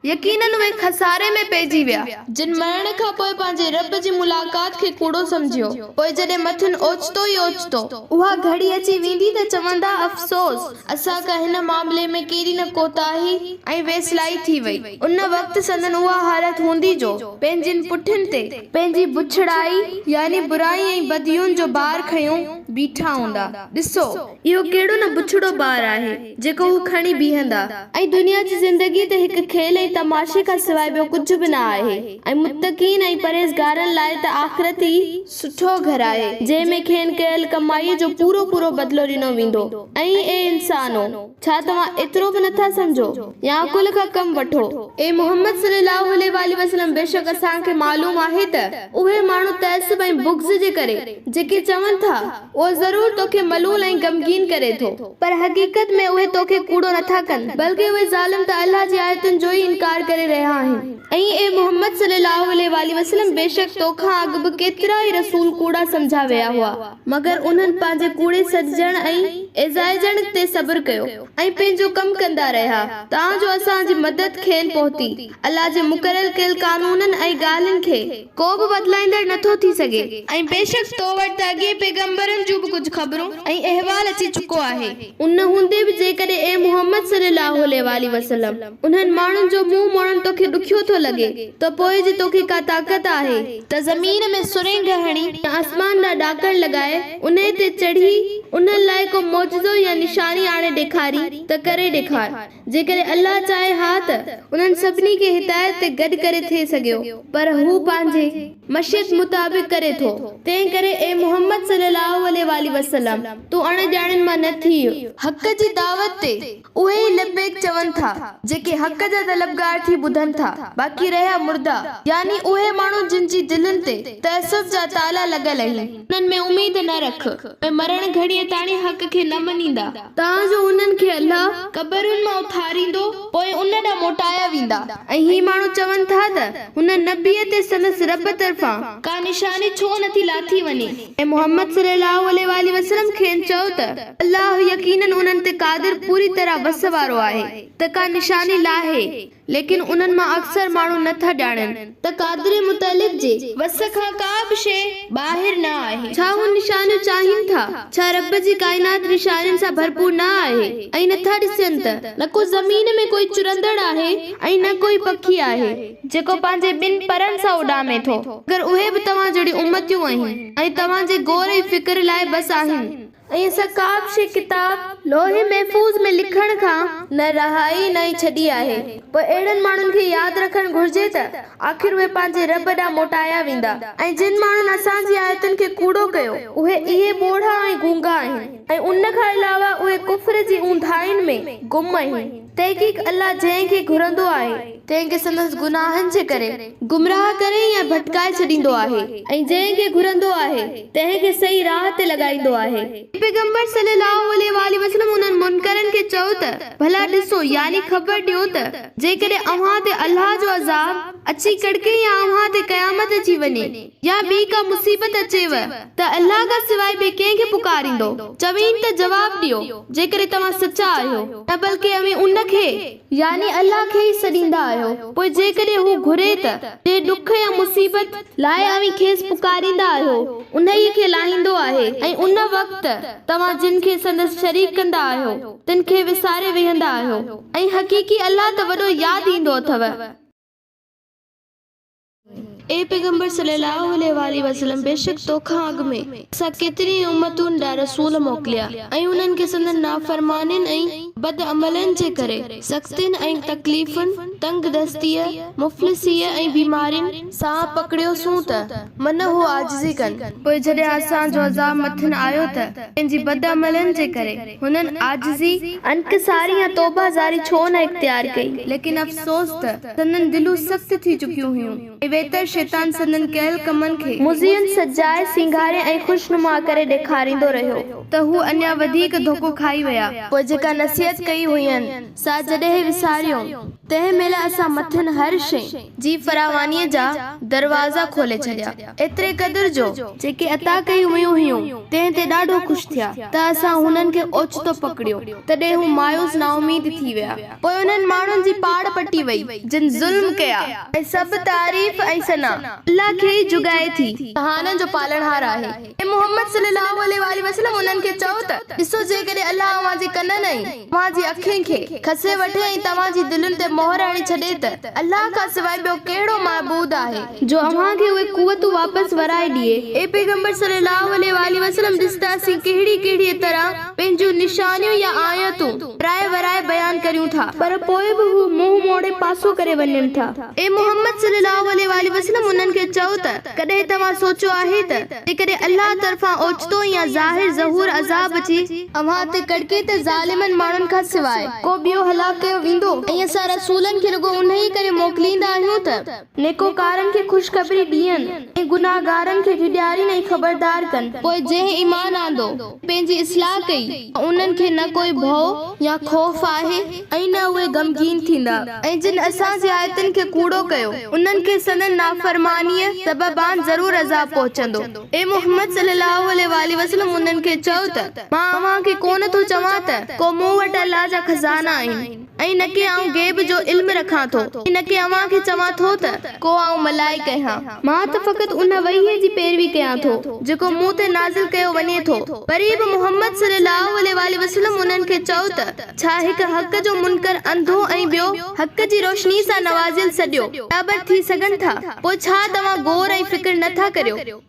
يقيناً اهي خساري ۾ پئجي ويا، جن مرڻ کان پوء پنهنجي رب جي ملاقات کي ڪوڙو سمجهيو، پوء جڏهن مٿن اوچتو ئي اوچتو، اها گهڙي اچي ويندي ته چوندا، افسوس! اسان کان هن معاملي ۾ ڪيڏي نه ڪوتاهي ۽ ويسلائي ٿي وئي. ان وقت سندن اها حالت هوندي جو، پنهنجين پٺين تي، پنهنجي بڇڙائي، يعني برائي ۽ بدين جو بار کنيو بيٺا هوندا. ڏسو! اهو ڪهڙو نه بڇڙو بار آهي، جيڪو هو کڻي بيهندا. ۽ دنيا جي زندگي ته هڪ کيل ۽ تماشي کان سواء ٻيو ڪجهه به نه آهي، ۽ متقين ۽ پرهيزگارن لاء ته آخرت ئي سٺو گهر آهي، جنهن ۾ کين ڪيل ڪمائيء جو پورو پورو بدلو ڏنو ويندو. ۽ اي انسانو! ڇا توهان ايترو به نٿا سمجهو يا عقل کان ڪم وٺو؟ اي محمد صلي الله عليه واٰله وسلم! بيشڪ اسان کي معلوم آهي ته اهي ماڻهو تعصب ۽ بغض جي ڪري جيڪي چون ٿا، اهو ضرور توکي ملول ۽ غمگين ڪري ٿو. پر حقيقت ۾ اهي توکي ڪوڙو نٿا ڪن، بلڪه اهي ظالم ته الله جي آيتن جو ئي انڪار ڪري رهيا آهن. ۽ اي محمد صلي الله عليه واٰله وسلم! بيشڪ توکان اڳ به ڪيترا ئي رسول ڪوڙا سمجهيا ويا هئا، مگر انهن پنهنجي ڪوڙي سڏجڻ ۽ ايذائجڻ تي صبر ڪيو ۽ پنهنجو ڪم ڪندا رهيا، تان جو اسان جي مدد کين پهتي. الله جي مقرر ڪيل قانونن ۽ ڳالهين کي ڪو به بدلائيندڙ نه ٿو ٿي سگهي. ۽ بيشڪ تو وٽ ته اڳين پيغمبرن جون به ڪجهه خبرون ۽ احوال اچي چڪو آهي. ان هوندي به جيڪڏهن اي محمد صلي الله عليه واٰله وسلم انهن ماڻهن جو منهن موڙڻ توکي ڏکيو ٿو لڳي ته پوء جي توکي ڪا طاقت آهي ته زمين ۾ سرينگهه هڻي يا آسمان ڏانهن ڏاڪڻ لڳائي انهي تي چڙهي انهن لاء ڪو معجزو يا نشاني آڻي ڏيکارين ته ڪري ڏيکار. جيڪڏهن الله چاهي ها ته انهن سڀني کي هدايت تي گڏ ڪري ٿي سگهيو، پر هو پنهنجي مشيت مطابق ڪري ٿو، تنهن ڪري اي محمد صلي الله عليه واٰله وسلم! تون اڻ ڄاڻين مان نه ٿيء. حق جي دعوت تي اهي ئي لبيڪ چون ٿا، جيڪي حق جا طلبگار ٿي ٻڌن ٿا، باقي رهيا مردا، يعني اهي ماڻهو جن جي دلين تي تعصب جا تالا لڳل اهن، انهن ۾ اميد نه رک، اهي مرڻ گهڙيء تاڻي حق کي نه مڃيندا. تان جو انهن کي الله، قبرن مان اٿاريندو، پوء ان ڏانهن موٽايا ويندا. ۽ هي ماڻهو چون ٿا ته، هن نبيء تي سندس رب طرفان ڪا نشاني ڇو نٿي لاٿي وڃي؟ اي محمد صلّي اللّٰه عليه واٰله وسلّم کين چئو ته، الله يقيناً انهن تي قادر پوري طرح وس وارو آهي ته ڪا نشاني لاهي، ليڪن انهن مان اڪثر ماڻهو نه ٿا ڄاڻن ته قادر مطلق جي وس کان ڪا به شيء ٻاهر نه آهي. ڇا هو نشانيون چاهين ٿا؟ ڇا رب جي ڪائنات نشانين سان ڀرپور نه آهي ۽ نه نٿا ڏسن ته نه ڪو زمين ۾ ڪوئي چرندڙ آهي ۽ نه ڪوئي پکي آهي، جيڪو پنهنجي ٻن پرن سان اڏامي ٿو، مگر اهي به توهان جهڙيون امتيون آهن ۽ توهان جي غور ۽ فڪر لاء بس آهن. ۽ اسان ڪابه شيء ڪتاب، لوح محفوظ، ۾ لکڻ کان نه رهائي نه ئي ڇڏي آهي. پوء اهڙن ماڻهن کي ياد رکڻ گهرجي ته آخر اهي پنهنجي رب ڏانهن موٽايا ويندا ۽ جن ماڻهن اسان جي آيتن کي ڪوڙو ڪيو اهي اهي ٻوڙا ۽ گونگا آهن ۽ ان کان علاوه اهي ڪفر جي اونداهين ۾ گم آهن. تحقيق الله جنهن کي گهرندو آهي، تنهن کي سندس گناهن جي ڪري گمراهه ڪري يا ڀٽڪائي ڇڏيندو آهي ۽ جنهن کي گهرندو آهي، تنهن کي صحيح راهه تي لڳائيندو آهي. اي پيغمبر صلّي اللّٰه عليه واٰله وسلّم انهن منڪرن کي چئو ته، ڀلا ڏسو، يعني خبر ڏيو ته، جيڪڏهن اوهان تي الله جو عذاب اچي ڪڙڪي يا اوهان تي قيامت اچي وڃي يا ٻي ڪا مصيبت اچيو ته الله کان سواء ٻئي ڪنهن کي پڪاريندو؟ چوين ته جواب ڏيو، جيڪڏهن توهان سچا آهيو، نه بلڪه اوهين ان کي، يعني الله کي ئي سڏيندا آهيو، پوء جيڪڏهن هو گهري ته، جنهن ڏک يا مصيبت لاء اوهين کيس پڪاريندا آهيو، انهيء کي لاهيندو آهي ۽ ان وقت توهان جن کي سندس شريڪ ڪندا آهيو، تن کي وساري ويهندا آهيو ۽ حقيقي الله ته وڏو ياد ايندو اٿو. اي پيغمبر صلّي اللّٰه عليه واٰله وسلّم! بيشڪ توکان اڳ ۾ اسان ڪيترين ئي امتن ڏانهن رسول موڪليا ۽ انهن کي سندن نافرمانين ۽ بدعملين جي ڪري سختين ۽ تڪليفن، تنگدستيء، مفلسيء ۽ بيمارين، سان پڪڙيوسون ته من هو عاجزي ڪن. پوء جڏهن اسان جو عذاب مٿن آيو ته پنهنجي بدعملين جي ڪري هنن عاجزي، انڪساري يا توبه زاري ڇو نه اختيار ڪئي؟ ليڪن افسوس ته سندن دلون سخت ٿي چڪيون هيون ۽ ويتر شيطان سندن ڪيل ڪمن کي. مزين سجائي، سينگاري ۽ خوشنما ڪري ڏيکاريندو رهيو. ته هو اڃا وڌيڪ ڌوڪو کائي ويا. پوء جيڪا نصيحت ڪئي هئين، سا جڏهن وساريئون، تنهن مهل اسان مٿن هر شيء. جي فراوانيء جا دروازا کولي ڇڏيا، ايتري قدر جو. جيڪي عطا ڪيون ويون هيون، تنهن تي ڏاڍو خوش ٿيا، ته اسان هنن کي اوچتو پڪڙيو، تڏهن هو مايوس نااميد ٿي ويا. پوء انهن ماڻهن جي پاڙ پٽي وئي، جن ظلم ڪيا. ۽ سڀ تعريف ۽ ثنا الله کي ئي جڳائي ٿي. جهانن جو پالڻهار آهي. اي محمد صلي الله عليه واٰله وسلم انهن کي چئو ته، ڏسو جيڪڏهن الله اوهان جي ڪنن ۽ اوهان جي اکين کي کسي وٺي ۽ توهان جي دلين تي مهر هڻي ڇڏي ته الله کان سواء ٻيو ڪهڙو معبود آهي جو اوهان کي اهي قوتون واپس ورائي ڏئي. اي پيغمبر صلي الله عليه واٰله وسلم ڏس ته اسين ڪهڙي ڪهڙيء طرح پنهنجون نشانيون يا آيتون ورائي ورائي بيان ڪريون ٿا. پر پوء به هو منهن موڙي پاسو ڪري وڃن ٿا. اي محمد صلي الله عليه واٰله وسلم انهن کي چئو ته، ڪڏهن توهان سوچيو آهي ته، جيڪڏهن الله طرفان اوچتو يا ظاهر ظهور عذاب اچي اوهان تي ڪڙڪي ته ظالمن ماڻهن کان سواء ڪو ٻيو هلاڪ ڪيو ويندو؟ ۽ اسان رسولن کي رڳو انهيء ڪري موڪليندا آهيون ته. نيڪوڪارن کي خوشخبري ڏين ۽ گناهگارن کي ڊيڄارين ۽ خبردار ڪن. پوء جنهن ايمان آندو ۽ پنهنجي اصلاح ڪئي ته انهن کي نه ڪوئي ڀؤ يا خوف آهي ۽ نه اهي غمگين ٿيندا. ۽ جن اسان جي آيتن کي ڪوڙو ڪيو انهن کي سندن نافرمانيء سببان ضرور عذاب پهچندو. اي محمد صلي الله عليه واٰله وسلم انهن کي چئو ته مان اوهان کي ڪونه ٿو چوان ته ڪو مون وٽ الله جا خزانا آهن. ۽ نه ڪي آئون غيب جو علم رکان ٿو ۽ نه ڪي اوهان کي چوان ٿو ته ڪو آئون ملائڪ آهيان. مان ته فقط ان وحيء جي پيروي ڪيان ٿو جيڪو مون تي نازل ڪيو وڃي ٿو. وري به محمد صلي الله عليه واٰله وسلم انهن کي چئو ته ڇا هڪ حق جو منڪر انڌو ۽ ٻيو حق جي روشني سان نوازيل سڏيو برابر ٿي سگهن ٿا؟ پوء ڇا توهان غور ۽ فڪر نه ٿا ڪريو؟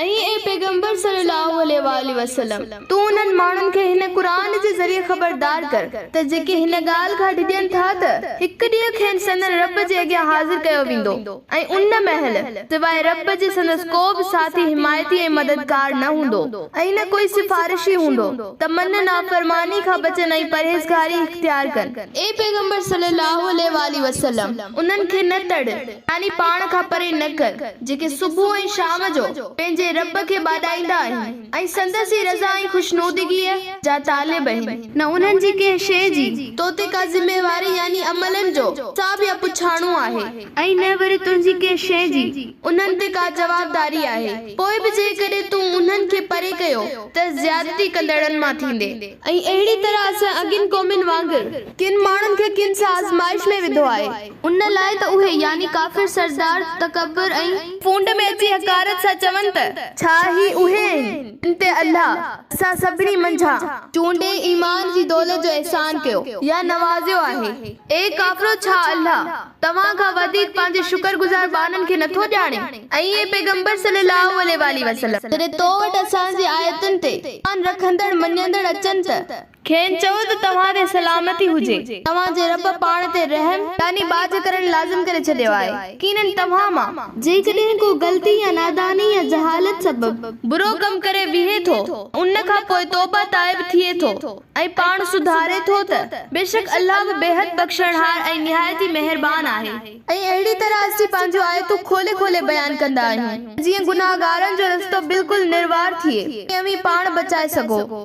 ۽ اي پيغمبر صلّي اللّٰه عليه واٰله وسلّم! تون انهن ماڻهن کي هن قرآن جي ذريعي خبردار ڪر ته جيڪي هن ڳالهه کان ڊڄن ٿا ته هڪ ڏينهن کين سندن رب جي اڳيان حاضر ڪيو ويندو ۽ ان مهل سواء رب جي سندس ڪو به ساٿي حمايتي ۽ مددگار نه هوندو ۽ نه ڪوئي سفارشي هوندو ته من نافرماني کان بچن ۽ پرهيزگاري اختيار ڪن. اي پيغمبر صلّي اللّٰه عليه واٰله وسلّم! انهن کي نه تڙ، يعني پاڻ کان پري نه ڪر، جيڪي صبح ۽ شام جو پنهنجي رب کي ٻاڏائيندا آهن ۽ سندس ئي رضا ۽ خوشنودگيء جا طالب آهن. نه انهن جي ڪنهن شيء جي تو تي ڪا ذميواري يعني عملن جو حساب يا پڇاڻو آهي. ۽ نه وري تنهنجي ڪنهن شيء جي انهن تي ڪا جوابداري آهي، پوء به جيڪڏهن تون انهن کي پري ڪيو ته زيادتي ڪندڙن مان ٿيندين. ۽ اهڙي طرح اسان اڳين قومن وانگر ڪن ماڻهن کي ڪن سان آزمائش ۾ وڌو آهي. ان لاء ته اهي، يعني ڪافر سردار، تڪبر ۽. ڦونڊ ۾ اچي حقارت سان چون ته، ڇا هي اهي آهن، جن تي الله، اسان سڀني منجهان. چونڊي ايمان جي دولت جو احسان ڪيو يا نوازيو آهي. اي ڪافرو! ڇا الله توهان کان وڌيڪ پنهنجي شڪر گذار ٻانهن کي نٿو ڄاڻي؟ ۽ اي پيغمبر صلّي اللّٰه عليه واٰله وسلّم! جڏهن تو وٽ اسان جي آيتن تي ايمان رکندڙ مڃيندڙ اچن ته، کين چئو ته توهان تي سلامتي هجي. توهان جي رب پاڻ تي رحم، يعني ٻاجهه ڪرڻ لازم ڪري ڇڏيو آهي. يقيناً توهان مان. جيڪڏهن ڪو غلطي يا ناداني يا جهالت سبب. برو ڪم ڪري ويهي ٿو، ان کان پوء توبه تائب ٿئي ٿو ۽ پاڻ سڌاري ٿو ته، بيشڪ الله به بيحد بخشڻهار ۽ نهايت ئي مهربان آهي. ۽ اهڙي طرح اسين پنهنجون آيتون کولي کولي بيان ڪندا آهيون، ته جيئن گنهگارن جو رستو بلڪل نروار ٿئي ۽ اوهين پاڻ بچائي سگهو.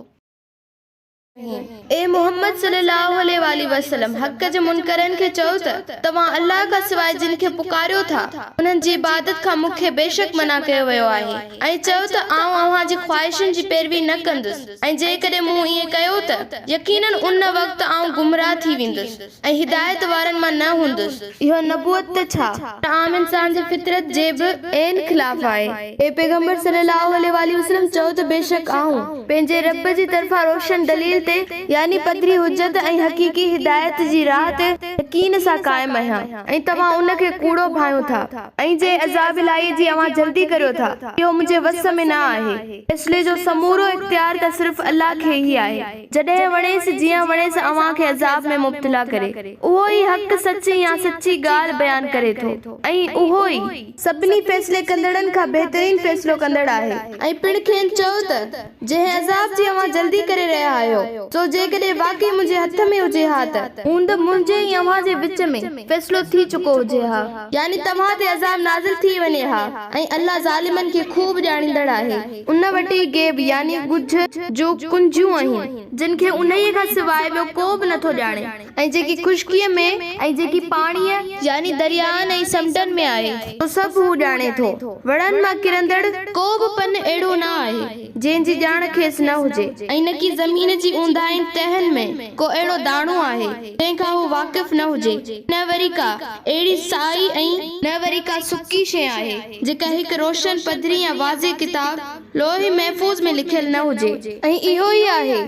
اي محمد صلي الله عليه واٰله وسلم! حق جي منڪرن کي چئو ته، توهان الله کان سواء جن کي پڪاريو ٿا، انهن جي عبادت کان مون کي بيشڪ منع ڪيو ويو آهي ۽ چئو ته آئون اوهان جي خواهشن جي پيروي نه ڪندس ۽ جيڪڏهن مون ائين ڪيو ته يقيناً ان وقت آئون گمراهه ٿي ويندس ۽ هدايت وارن مان نه هوندس. اهو نبوت ته ڇا؟ پر عام انسان جي فطرت جي به عين خلاف آهي. اي پيغمبر صلّي اللّٰه عليه واٰله وسلّم! چئو ته بيشڪ آئون، پنهنجي ربّ جي طرفان روشن دليل تي، يعني پڌري حجت ۽ حقيقي هدايت جي راهه تي، يقين سان قائم آهيان ۽ توهان ان کي ڪوڙو ڀانئيو ٿا ۽ جنهن عذاب الاهيء جي اوهان جلدي ڪريو ٿا، اهو منهنجي وس ۾ نه آهي. فيصلي جو سمورو اختيار ته صرف الله کي ئي آهي. جڏهن وڻيس جيئن وڻيس اوهان کي عذاب ۾ مبتلا ڪري. اهو ئي حق سچ يا سچي ڳالهه بيان ڪري ٿو ۽ اهو ئي. سڀني فيصلي ڪندڙن کان بهترين فيصلو ڪندڙ آهي. ۽ پڻ کين چئو ته، جنهن عذاب جي اوهان جلدي ڪري رهيا آهيو، سو جيڪڏهن واقعي منهنجي هٿ ۾ هجي ها ته. هوند منهنجي ۽ اوهان جي وچ ۾. فيصلو ٿي چڪو هجي ها. يعني توهان تي عذاب نازل ٿي وڃي ها ۽ الله ظالمن کي خوب ڄاڻيندڙ آهي. ان وٽ ئي غيب، يعني ڳجهه، جون ڪنجيون آهن، جن کي انهيء کان سواء ٻيو ڪو به نٿو ڄاڻي. ۽ جيڪي خشڪيء ۾، ۽ جيڪي پاڻيء، يعني درياهن ۽ سمنڊن ۾ آهي. سو سڀ هو ڄاڻي ٿو. وڻن مان ڪرندڙ ڪو به پن اهڙو نه آهي، جنهن جي ڄاڻ کيس نه هجي. ۽ نڪي زمين جي اونداهين تهن ۾ ڪو اهڙو داڻو آهي، جنهن کان هو واقف نه هجي، نه وري ڪا اهڙي سائي ۽. نه وري ڪا سڪي شيء آهي، جيڪا هڪ روشن، پڌري يا واضح ڪتاب، لوح محفوظ، ۾ لکيل نه هجي. ۽ اهو ئي آهي،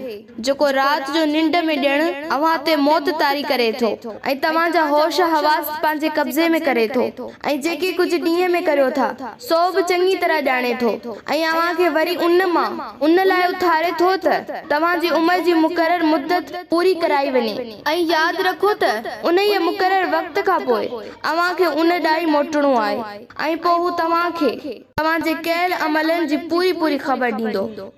جيڪو رات جو ننڊ ۾ ڄڻ اوهان تي موت طاري ڪري ٿو ۽ توهان جا هوش حواس پنهنجي قبضي ۾ ڪري ٿو ۽ جيڪي ڪجهه ڏينهن ۾ ڪريو ٿا، سو به چڱي طرح ڄاڻي ٿو ۽ اوهان کي وري ان مان ان لاء اٿاري ٿو ته توهان جي عمر جي مقرر مدت پوري ڪرائي وڃي ۽ ياد رکو ته انهيء مقرر وقت کان پوء اوهان کي ان ڏانهن ئي موٽڻو آهي ۽ پوء هو توهان کي توهان جي ڪيل عملن جي پوري پوري خبر ڏيندو.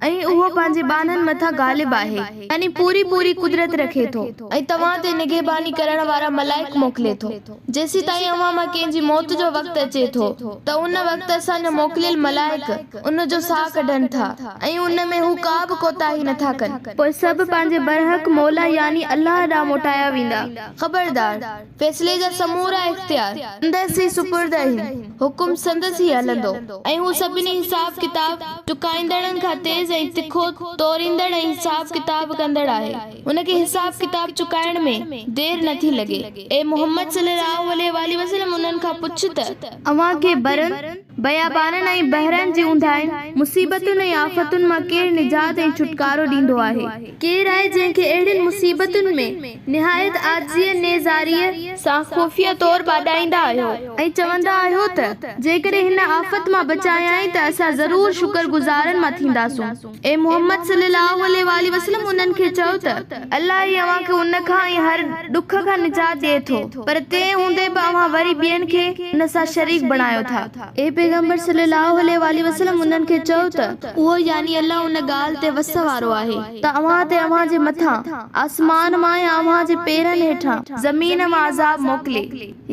۽ اهو پنهنجي ٻانهن مٿان غالب آهي، يعني پوري پوري قدرت رکي ٿو، ۽ توهان تي نگهباني ڪرڻ وارا ملائڪ موڪلي ٿو، جيسيتائين اوهان مان ڪنهن جي موت جو وقت اچي ٿو ته ان وقت اسان جا موڪليل ملائڪ ان جو ساهه ڪڍن ٿا ۽ ان ۾ هو ڪا به ڪوتاهي نٿا ڪن. پوء سڀ پنهنجي برحق مولا يعني الله ڏانهن موٽايا ويندا. خبردار! فيصلي جا سمورا اختيار سندس ئي سپرد آهن، حڪم سندس ئي هلندو ۽ هو سڀني حساب ڪتاب چڪائيندڙن کان تيز ۽ تکو توريندڙ ۽ حساب ڪتاب ڪندڙ آهي، هن کي حساب ڪتاب چڪائڻ ۾ دير نه ٿي لڳي. اي محمد صلي الله عليه واٰله وسلم انهن کان پڇ ته. اوهان کي برن، بيابانن ۽ بحرن جي اونداهين، مصيبتن ۽ آفتن مان ڪير نجات ۽ ڇوٽڪارو ڏيندو آهي؟ ڪير آهي جنهن کي اهڙين مصيبتن ۾ نهايت عاجزيء نيزاريء سان خفيه طور ٻاڏائيندا آهيو ۽ چوندا آهيو ته، جيڪڏهن هن آفت مان بچايائين ته اسان ضرور شڪر گذارن مان ٿينداسون. اي محمد صلي الله عليه واٰله وسلم انهن کي چئو ته، الله ئي اوهان کي ان کان ۽ هر ڏک کان نجات ڏئي ٿو، پر تنهن هوندي به اوهان وري ٻين کي ان سان شريڪ بڻايو ٿا. اي پيغمبر صلّي اللّٰه عليه واٰله وسلّم انهن کي چئو ته، اهو يعني الله ان ڳالهه تي وس وارو آهي ته اوهان تي اوهان جي مٿان آسمان مان يا اوهان جي پيرن هيٺان زمين مان عذاب موڪلي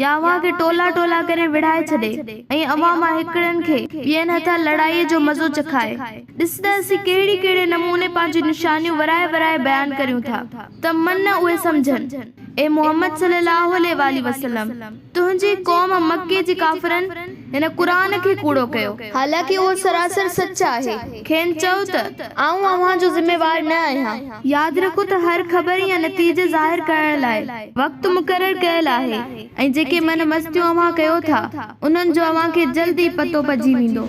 يا اوهان کي ٽولا ٽولا ڪري وڙهائي ڇڏي ۽ اوهان مان هڪڙن کي ٻين هٿان لڙائيء جو مزو چکائي. ڏس ته اسين ڪهڙي ڪهڙي نموني پنهنجون نشانيون ورائي ورائي بيان ڪريون ٿا ته من اهي سمجهن. اي محمد صلّي اللّٰه عليه واٰله وسلّم! تنهنجي قوم، مڪي جي ڪافرن، هن قرآن کي ڪوڙو ڪيو. حالانڪه اهو سراسر سچ آهي. کين چئو ته، آئون اوهان جو ذميوار نه آهيان. ياد رکو ته هر خبر يا نتيجي ظاهر ڪرڻ لاء وقت مقرر ڪيل آهي ۽ جيڪي من مستيون اوهان ڪيو ٿا، انهن جو اوهان کي جلد ئي پتو پئجي ويندو.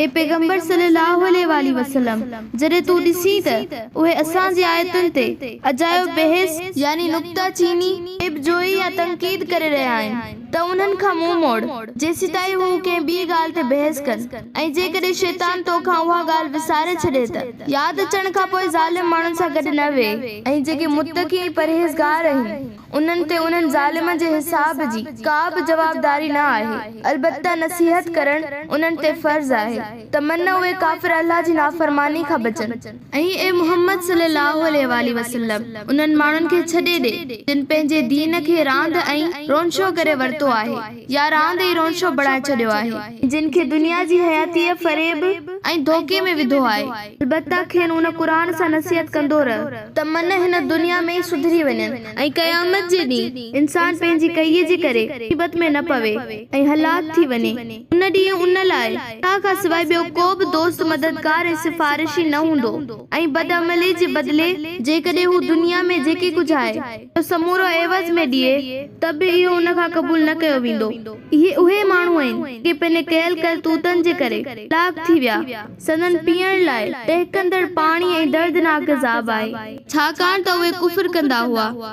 اي پيغمبر صلّي اللّٰه عليه واٰله وسلّم! جڏهن تون ڏسين ته اهي اسان جي آيتن تي اجايو بحث، يعني نڪته چيني، عيب جوئي يا تنقيد ڪري رهيا آهن ته انهن کان منهن موڙ، جيسيتائين هو ڪنهن ٻي ڳالهه تي بحث ڪن ۽ جيڪڏهن شيطان تو کان اها ڳالهه وساري ڇڏي ته، ياد اچڻ کان پوء ظالم ماڻهن سان گڏ نه ويهه. ۽ جيڪي متقي ۽ پرهيزگار آهن انهن تي انهن ظالمن جي حساب جي ڪا به جوابداري نه آهي، البته نصيحت ڪرڻ انهن تي فرض آهي ته من اهي ڪافر الله جي نافرماني کان بچن. ۽ اي محمد صلي الله عليه واٰله وسلم! انهن ماڻهن کي ڇڏي ڏي، جن پنهنجي دين کي راند ۽ رونشو ڪري ورتو آهي يا راند ۽ رونشو بڻائي ڇڏيو آهي. جن کي دنيا جي حياتيء فريب ۽ ڌوڪي ۾ وڌو آهي، البته کين ان قرآن سان نصيحت ڪندو رهه. ته من هن دنيا ۾ ئي سڌري وڃن ۽ قيامت جي ڏينهن انسان پنهنجي ڪئي جي ڪري مصيبت ۾ نه پوي ۽ هلاڪ ٿي وڃي. ان ڏينهن ان لاء الله کان سواء ٻيو ڪو به دوست مددگار ۽ سفارشي نه هوندو ۽ بدعملي جي بدلي جيڪڏهن هو دنيا ۾ جيڪي ڪجهه آهي سو سمورو عيوض ۾ ڏئي ته به اهو ان کان قبول نه ڪيو ويندو. اهي اهي ماڻهو آهن جيڪي پنهنجي ڪيل ڪرتوتن جي ڪري هلاڪ ٿي ويا. سندن پيئڻ لاء ٽهڪندڙ پاڻي ۽ دردناڪ عذاب آهي. ڇاڪاڻ ته اهي ڪفر ڪندا هئا.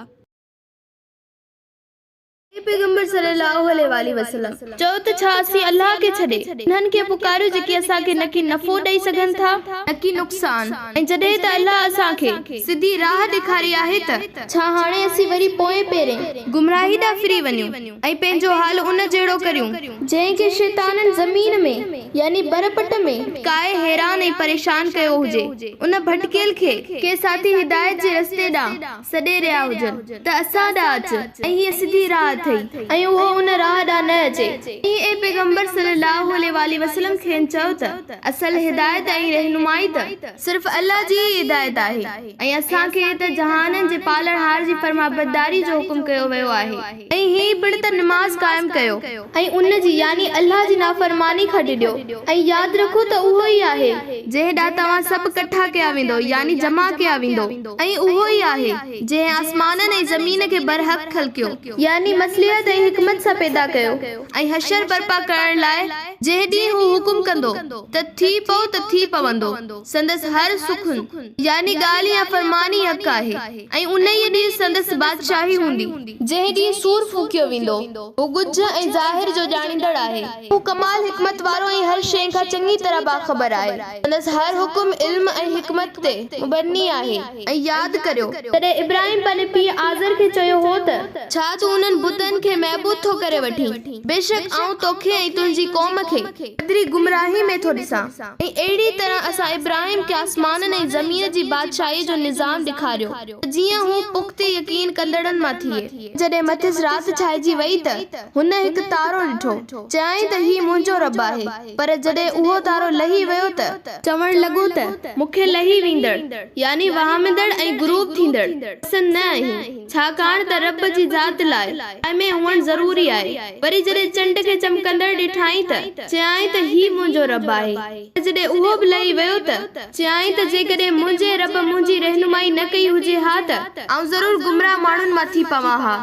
اي پيغمبر صلّي اللّٰه عليه واٰله وسلّم! چئو ته ڇا اسين الله کي ڇڏي انهن کي پڪاريون جيڪي اسان کي نڪي نفعو ڏئي سگهن ٿا نڪي نقصان ۽ جڏهن ته الله اسان کي سڌي راهه ڏيکاري آهي ته ڇا هاڻي اسين وري پوئين پيرين گمراهي ڏانهن ڦري وڃون ۽ پنهنجو حال ان جهڙو ڪريون جنهن کي شيطانن زمين ۾، يعني برپٽ ۾، ڪاهي حيران ۽ پريشان ڪيو هجي، ان ڀٽڪيل کي، ڪي ساٿي هدايت جي رستي ڏانهن سڏي رهيا هجن ته اسان ڏانهن اچ ۽ هيء سڌي راهه اٿئي ۽ اهو ان راهه ڏانهن نه اچي. ۽ اي پيغمبر صلّي اللّٰه عليه واٰله وسلّم کين چئو ته اصل هدايت ۽ رهنمائي ته صرف الله جي ئي هدايت آهي ۽ اسان کي ته جهانن جي پالڻهار جي فرمانبرداري جو حڪم ڪيو ويو آهي. ۽ هي پڻ ته نماز قائم ڪيو ۽ ان جي، يعني الله جي، نافرماني کان ڊڄو، ۽ ياد رکو ته اهو ئي آهي جنهن ڏانهن توهان سڀ ڪٺا ڪيا ويندؤ، يعني جمع ڪيا ويندؤ، ۽ اهو ئي آهي جنهن آسمانن ۽ زمين کي برحق خلقيو، يعني مصلحت ۽ حڪمت سان پيدا ڪيو، ۽ حشر برپا ڪرڻ لاء جنهن ڏينهن هو حڪم ڪندو ته ٿي پئو ته ٿي پوندو، سندس هر سخن، يعني ڳالهه يا فرمان ئي حق آهي. ۽ انهيء ڏينهن سندس بادشاهي هوندي. جنهن ڏينهن صور ڦوڪيو ويندو. هو ڳجهه ۽ ظاهر جو ڄاڻيندڙ آهي. هو ڪمال حڪمت وارو ۽ هر شيء کان چڱي طرح باخبر آهي. سندس هر حڪم علم ۽ حڪمت تي مبني آهي. ۽ ياد ڪريو! جڏهن ابراهيم پنهنجي پيء آزر کي چيو هو ته. ڇا تون انهن بتن کي معبود ٿو ڪري وٺين؟ بيشڪ آئون توکي ۽ تنهنجي قوم کي پڌري گمراهي ۾ ٿو ڏسان. ۽ اهڙيء طرح اسان ابراهيم کي آسمانن ۽ زمين جي بادشاهيء جو نظام ڏيکاريو ته جيئن هو پختي يقين ڪندڙن مان ٿئي. جڏهن مٿس رات ڇانئجي وئي ته هن هڪ تارو ڏٺو، چيائين ته هي منهنجو رب آهي، پر جڏهن اهو تارو لهي ويو ته، چوڻ لڳو ته مون کي لهي ويندڙ، يعني وهامندڙ ۽ غروب ٿيندڙ، پسند نه آهن، ڇاڪاڻ ته رب جي ذات لاء قائمي هئڻ ضروري آهي. وري جڏهن چنڊ کي چمڪندڙ ڏٺائين ته، چيائين ته هي منهنجو رب آهي. پر جڏهن اهو به لهي ويو ته، چيائين ته جيڪڏهن منهنجي رب منهنجي رهنمائي نه ڪئي هجي ها ته آئون ضرور گمراهه ماڻهن مان ٿي پوان ها.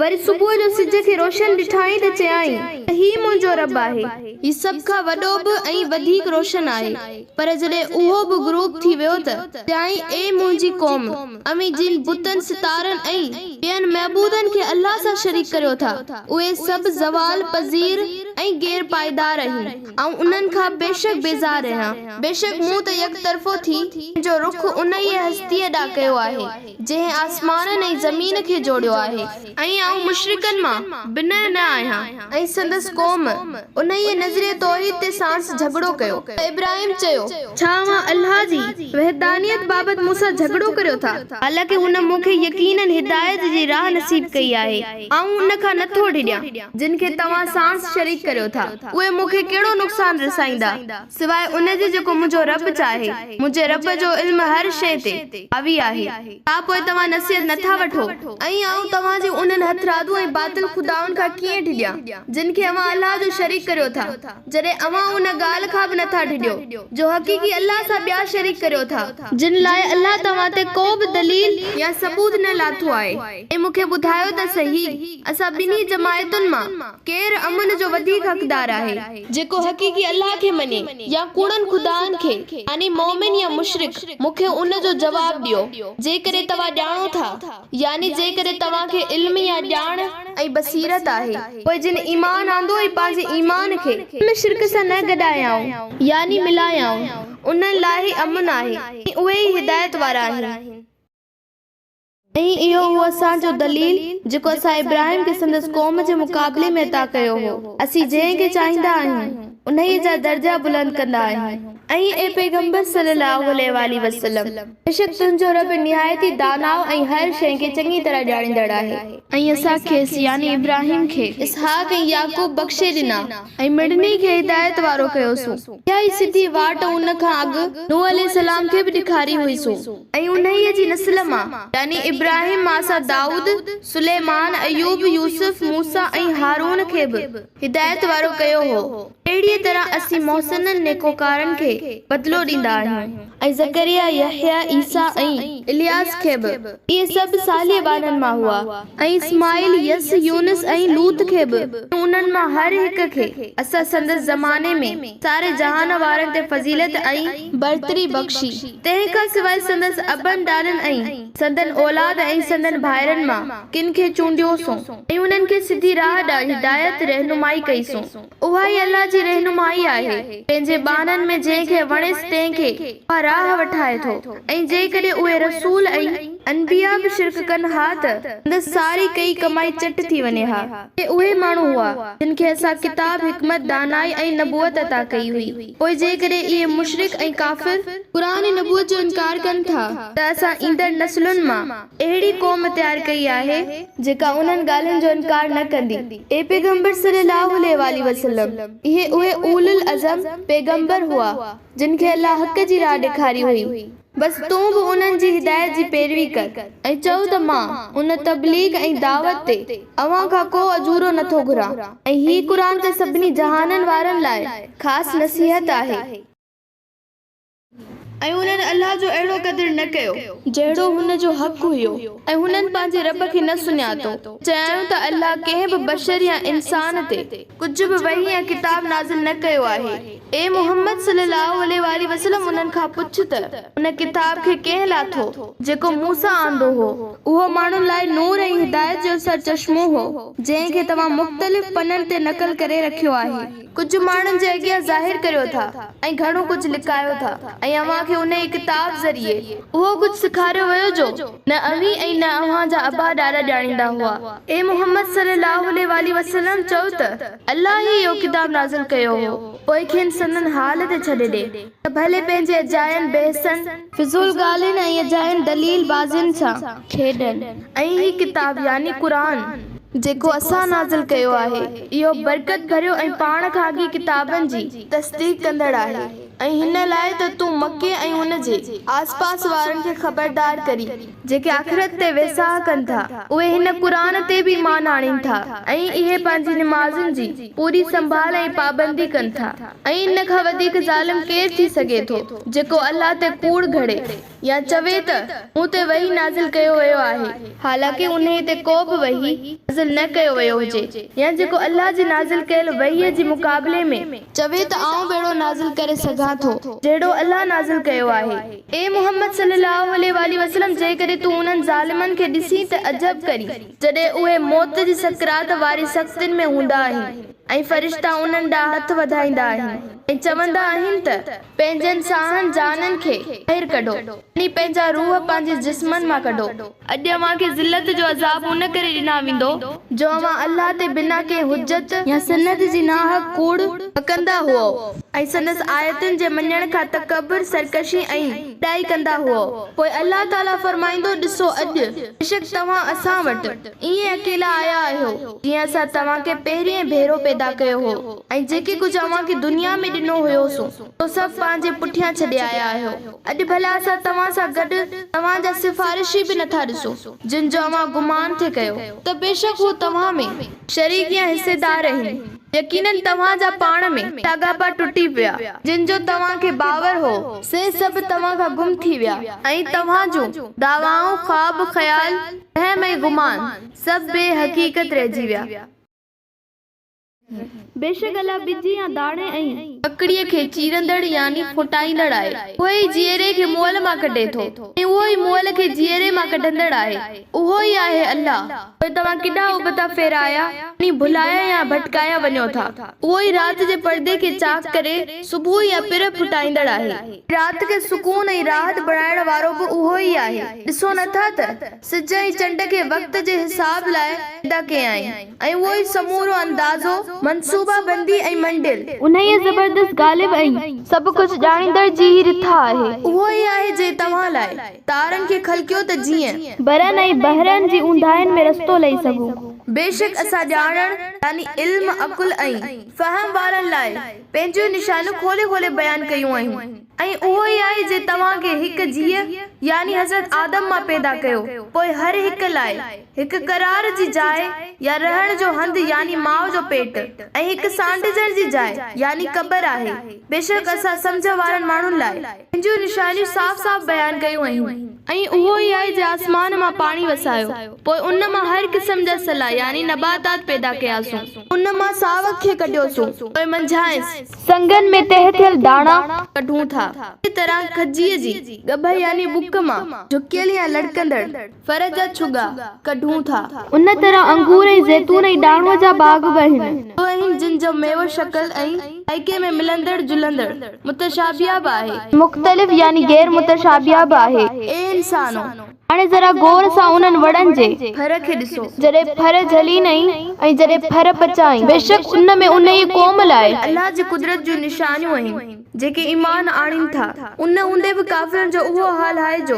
وري صبح جو سج کي روشن ڏٺائين ته چيائين ته هي منهنجو رب آهي. هي سڀ کان وڏو به ۽ وڌيڪ روشن آهي. پر جڏهن اهو به غروب ٿي ويو ته، چيائين اي منهنجي قوم! اوهين جن بتن، ستارن ۽ ٻين معبودن کي الله سان شريڪ ڪريو ٿا، اهي سڀ زوال پذير ۽ غير پائيدار آهن. آئون انهن کان بيشڪ بيزار آهيان. بيشڪ مون ته يڪطرفو ٿي پنهنجو رخ انهيء هستيء ڏانهن ڪيو آهي، جنهن آسمانن ۽ زمين کي جوڙيو آهي. ۽ آئون مشرڪن مان بنهه نه آهيان. ۽ سندس قوم انهيء نظريه توحيد تي ساڻس جهڳڙو ڪيو. ته ابراهيم چيو. ڇا اوهان الله جي وحدانيت بابت مون سان جهڳڙو ڪريو ٿا؟ حالانڪه هن مون کي يقيناً هدايت جي راهه نصيب ڪئي آهي، آئون ان کان نه ٿو ڊڄان. جن کي توهان ساڻس شريڪ ڪريو ٿا، اهي مون کي ڪهڙو نقصان رسائيندا، سواء ان جي جيڪو منهنجو رب چاهي، منهنجي رب جو علم هر شيء تي حاوي آهي، ڇا پوء توهان نصيحت نٿا وٺو؟ ۽ آئون توهان جي انهن هٿرادو ۽ باطل خدائن کان ڪيئن ڊڄان، جن کي اوهان الله جو شريڪ ڪريو ٿا، جڏهن اوهان ان ڳالهه کان به نٿا ڊڄو، جو حقيقي الله سان ٻيا شريڪ ڪريو ٿا، جن لاء الله توهان تي ڪو به دليل يا ثبوت نه لاٿو آهي، ۽ مون کي ٻڌايو ته سهي، اسان ٻنهي جماعتن مان ڪير امن جو وڌيڪ حقدار آهي؟ جيڪو حقيقي الله کي مڃي يا ڪوڙن خدائن کي، يعني مؤمن يا مشرڪ، مون کي ان جو جواب ڏيو، جيڪڏهن توهان ڄاڻو ٿا، يعني جيڪڏهن توهان کي علم يا ڄاڻ ۽ بصيرت آهي. پوء جن ايمان آندو ۽ پنهنجي ايمان کي. شرڪ سان نه گڏايائون، يعني ملايائون، انهن لاء ئي امن آهي ۽ اهي ئي هدايت وارا آهن. ۽ اهو هو اسان جو دليل جيڪو اسان ابراهيم کي سندس قوم جي مقابلي ۾ عطا ڪيو هو، اسين جنهن کي چاهيندا آهيون انهيء جا درجا بلند ڪندا آهيون. ۽ اي پيغمبر صلّي اللّٰه عليه واٰله وسلّم! بيشڪ تنهنجو رب نهايت ئي داناء ۽ هر شيء کي چڱي طرح ڄاڻيندڙ آهي. ۽ اسان کيس، يعني ابراهيم کي، اسحاق ۽ يعقوب بخشي ڏنا ۽ مڙني کي هدايت وارو ڪيوسون. اها ئي سڌي واٽ ان کان اڳ نوح عليه السلام کي به ڏيکاري هئي سون. ۽ انهيء جي نسل مان، يعني ابراهيم مان اسان دائود، سليمان، ايوب، يوسف، موسيٰ ۽ هارون کي به هدايت وارو ڪيو هو. اهڙيء طرح اسين محسنن، نيڪوڪارن، کي بدلو ڏيندا آهيون. ۽ زڪريا، يحيٰ، عيسيٰ ۽. الياس کي به. اهي سڀ صالح ٻانهن مان هئا. ۽ اسماعيل، يس، يونس ۽ لوط کي به. ۽ انهن مان هر هڪ کي اسان سندس زماني ۾ ساري جهان وارن تي فضيلت ۽. برتري بخشي. تنهن کان سواء سندس ابن ڏاڏن ۽. سندن اولاد ۽ سندن ڀائرن مان ڪن کي چونڊيوسون ۽ انهن کي سڌي راهه ڏانهن هدايت، رهنمائي، ڪئي سون. اها ئي الله جي رهنمائي آهي، پنهنجي ٻانهن ۾ جنهن کي وڻيس تنهن کي اها راهه وٺائي ٿو ۽ جيڪڏهن اهي رسول ۽. انبياء به شرڪ ڪن ها ته سندس ساري ڪئي ڪمائي چٽ ٿي وڃي ها. اهي اهي ماڻهو هئا، جن کي اسان ڪتاب، حڪمت، دانائي ۽ نبوت عطا ڪئي هئي. پوء جيڪڏهن اهي مشرڪ ۽ ڪافر. قرآن ۽ نبوت جو انڪار ڪن ٿا ته اسان ايندڙ نسلن مان اهڙي قوم تيار ڪئي آهي. جيڪا انهن ڳالهين جو انڪار نه ڪندي. اي پيغمبر صلي الله عليه واٰله وسلم! اهي اهي اولو العزم، پيغمبر، هئا، جن کي الله حق جي راهه ڏيکاري هئي. بس تون به انهن جي هدايت جي پيروي ڪر ۽ چئو ته مان، ان تبليغ ۽ دعوت تي، اوهان کان ڪو اجورو نه ٿو گهران ۽ هي قرآن ته سڀني جهانن وارن لاء خاص نصيحت آهي. ۽ انهن الله جو اهڙو قدر نه ڪيو. جهڙو هن جو حق هيو ۽ هنن پنهنجي رب کي نه سڃاتو. چيائون ته الله ڪنهن به بشر يا انسان تي ڪجهه به وحي يا ڪتاب نازل نه ڪيو آهي. اي محمد صلي الله عليه واٰله وسلم انهن کان پڇ ته ان ڪتاب کي ڪنهن لاٿو جيڪو موسيٰ آندو هو، اهو ماڻهن لاء نور ۽ هدايت جو سرچشمو هو، جنهن کي توهان مختلف پنن تي نقل ڪري رکيو آهي. ڪجهه ماڻهن جي اڳيان ظاهر ڪريو ٿا ۽ گهڻو ڪجهه لڪايو ٿا ۽ اوهان کي انهيء ڪتاب ذريعي اهو ڪجهه سيکاريو ويو جو نه اوهين ۽ نه اوهان جا ابا ڏاڏا ڄاڻيندا هئا. اي محمد صلي الله عليه واٰله وسلم! چؤ ته، الله ئي اهو ڪتاب نازل ڪيو هو، پوء کين سندن حال تي ڇڏي ڏي ته ڀلي پنهنجي اجاين بحثن، فضول ڳالهين ۽ اجاين دليل بازين سان کيڏن ۽ هي ڪتاب، يعني قرآن، جيڪو اسان نازل ڪيو آهي، اهو برڪت ڀريو ۽ پاڻ کان اڳين ڪتابن جي تصديق ڪندڙ آهي ۽ هن لاء ته تون مڪي ۽ ان جي آس پاس وارن کي خبردار ڪرين، جيڪي آخرت تي ويساهه ڪن ٿا، اهي هن قرآن تي به ايمان آڻين ٿا ۽ اهي پنهنجي نمازن جي پوري سنڀال ۽ پابندي ڪن ٿا ۽ ان کان وڌيڪ ظالم ڪير ٿي سگهي ٿو جيڪو الله تي ڪوڙ گهڙي. يا چوي ته، مون تي وحي نازل ڪيو ويو آهي، حالانڪه انهيء تي ڪو به وحي نازل نه ڪيو ويو هجي، يا جيڪو الله جي نازل ڪيل وحيء جي مقابلي ۾. چوي ته آئون به اهڙو نازل ڪري سگهان ٿو، جهڙو الله نازل ڪيو آهي. اي محمد صلّي اللّٰه عليه واٰله وسلّم! جيڪڏهن تون انهن ظالمن کي ڏسين ته عجب ڪرين، جڏهن اهي موت جي سڪرات واري سختين ۾ هوندا آهن ۽ فرشتا انهن ڏانهن هٿ وڌائيندا آهن ۽ چوندا آهن ته. پنهنجن ساهن، جانن، کي ٻاهر ڪڍو، يعني پنهنجا روح پنهنجي جسمن مان ڪڍو. اڄ اوهان کي ذلت جو عذاب ان ڪري ڏنا ويندو، جو اوهان الله تي بنا ڪنهن حجت يا سند جي ناحق ڪوڙ بڪندا هئو ۽ سندس آيتن جي مڃڻ کان تڪبر، سرڪشي ۽ وڏائي ڪندا هئو. پوء الله تعاليٰ فرمائيندو، ڏسو اڄ بيشڪ توهان اسان وٽ ائين اڪيلا آيا آهيو، جيئن اسان توهان کي پهرين ڀيرو پيدا. پيدا ڪيو هو ۽ جيڪي ڪجهه اوهان کي دنيا ۾ ڏنو هيوسون، سو سڀ پنهنجي پٺيان ڇڏي آيا آهيو. اڄ ڀلا اسان توهان سان گڏ توهان جا سفارشي به نٿا ڏسون، جن جو اوهان گمان ٿي ڪيو، ته بيشڪ هو توهان ۾. شريڪ يا حصيدار آهن. يقيناً توهان جا پاڻ ۾. لاڳاپا ٽٽي پيا. جن جو توهان کي باور هو، سي سڀ توهان کان گم ٿي ويا. ۽ توهان جون دعوائون، خواب، خيال، وهم ۽ گمان سڀ بي حقيقت رهجي ويا. بيشڪ الله ٻج يا داڻي ۽. ڪڪڙيء کي چيرندڙ يعني ڦٽائيندڙ آهي. اهو ئي جيئري کي مئل مان ڪڍي ٿو ۽ اهو ئي مئل کي جيئري مان ڪڍندڙ آهي. اهو ئي آهي الله. پوء توهان ڪيڏانهن ابتا ڦيرايا يعني ڀلايا يا ڀٽڪايا وڃو ٿا. اهو ئي رات جي پردي کي چاڪ ڪري صبح يا پرهه ڦٽائيندڙ آهي. رات کي سڪون ۽ راحت بڻائڻ وارو به اهو ئي آهي. ڏسو نه ٿا ته سج ۽ چنڊ کي وقت جي حساب لاء پيدا ڪيائين. ۽ اهو ئي سمورو اندازو، منصوبه بندي ۽ منڊيل. انهيء زبردست غالب ۽. سڀ ڪجهه ڄاڻيندڙ جي ئي رٿا آهي. اهو ئي آهي جنهن توهان لاء. تارن کي خلقيو ته جيئن. برن ۽ بحرن جي اونداهين ۾ رستو لهي سگهون. بيشڪ اسان ڄاڻڻ، يعني علم، عقل ۽. فهم وارن لاء، پنهنجيون نشانيون کولي کولي بيان ڪيون آهن. ۽ اهو ئي آهي جنهن توهان کي هڪ جيء، يعني حضرت آدم، مان پيدا ڪيو، پوء هر هڪ لاء، هڪ قرار جي جاء يا رهڻ جو هنڌ يعني ماء جو پيٽ، ۽ هڪ سانڍجڻ جي جاء يعني قبر آهي. بيشڪ اسان سمجهه وارن ماڻهن لاء. پنهنجون نشانيون صاف صاف بيان ڪيون آهن. ۽ اهو ئي آهي جنهن آسمان مان پاڻي وسايو، پوء ان مان هر قسم جا سلا يعني نباتات پيدا ڪياسون. ان مان ساوڪ کي ڪڍيوسون، پوء منجهانئس. سنگن ۾ تهه ٿيل داڻا. ڪڍون ٿا. اهڙيء طرح کجيء جي ڳڀ يعني ٻڪ مان، جهڪيل يا لڙڪندڙ. ڦر جا ڇڳا ڪڍون ٿا. ان طرح انگور ۽ زيتون ۽ ڏاڙهونء جا باغ به آهن. به آهن جن جو ميوو شڪل ۽ ذائقي ۾ ملندڙ جلندڙ، متشابهه، به آهي. مختلف يعني غير متشابهه به آهي. اي انسانو! هاڻي ذرا غور سان انهن وڻن جي. ڦر کي ڏسو. جڏهن ڦر جهلين ۽ جڏهن ڦر پچائين. بيشڪ ان ۾ انهيء قوم لاء. الله جي قدرت جون نشانيون آهن. جيڪي ايمان آڻين ٿا، ان هوندي به ڪافرن جو اهو حال آهي جو،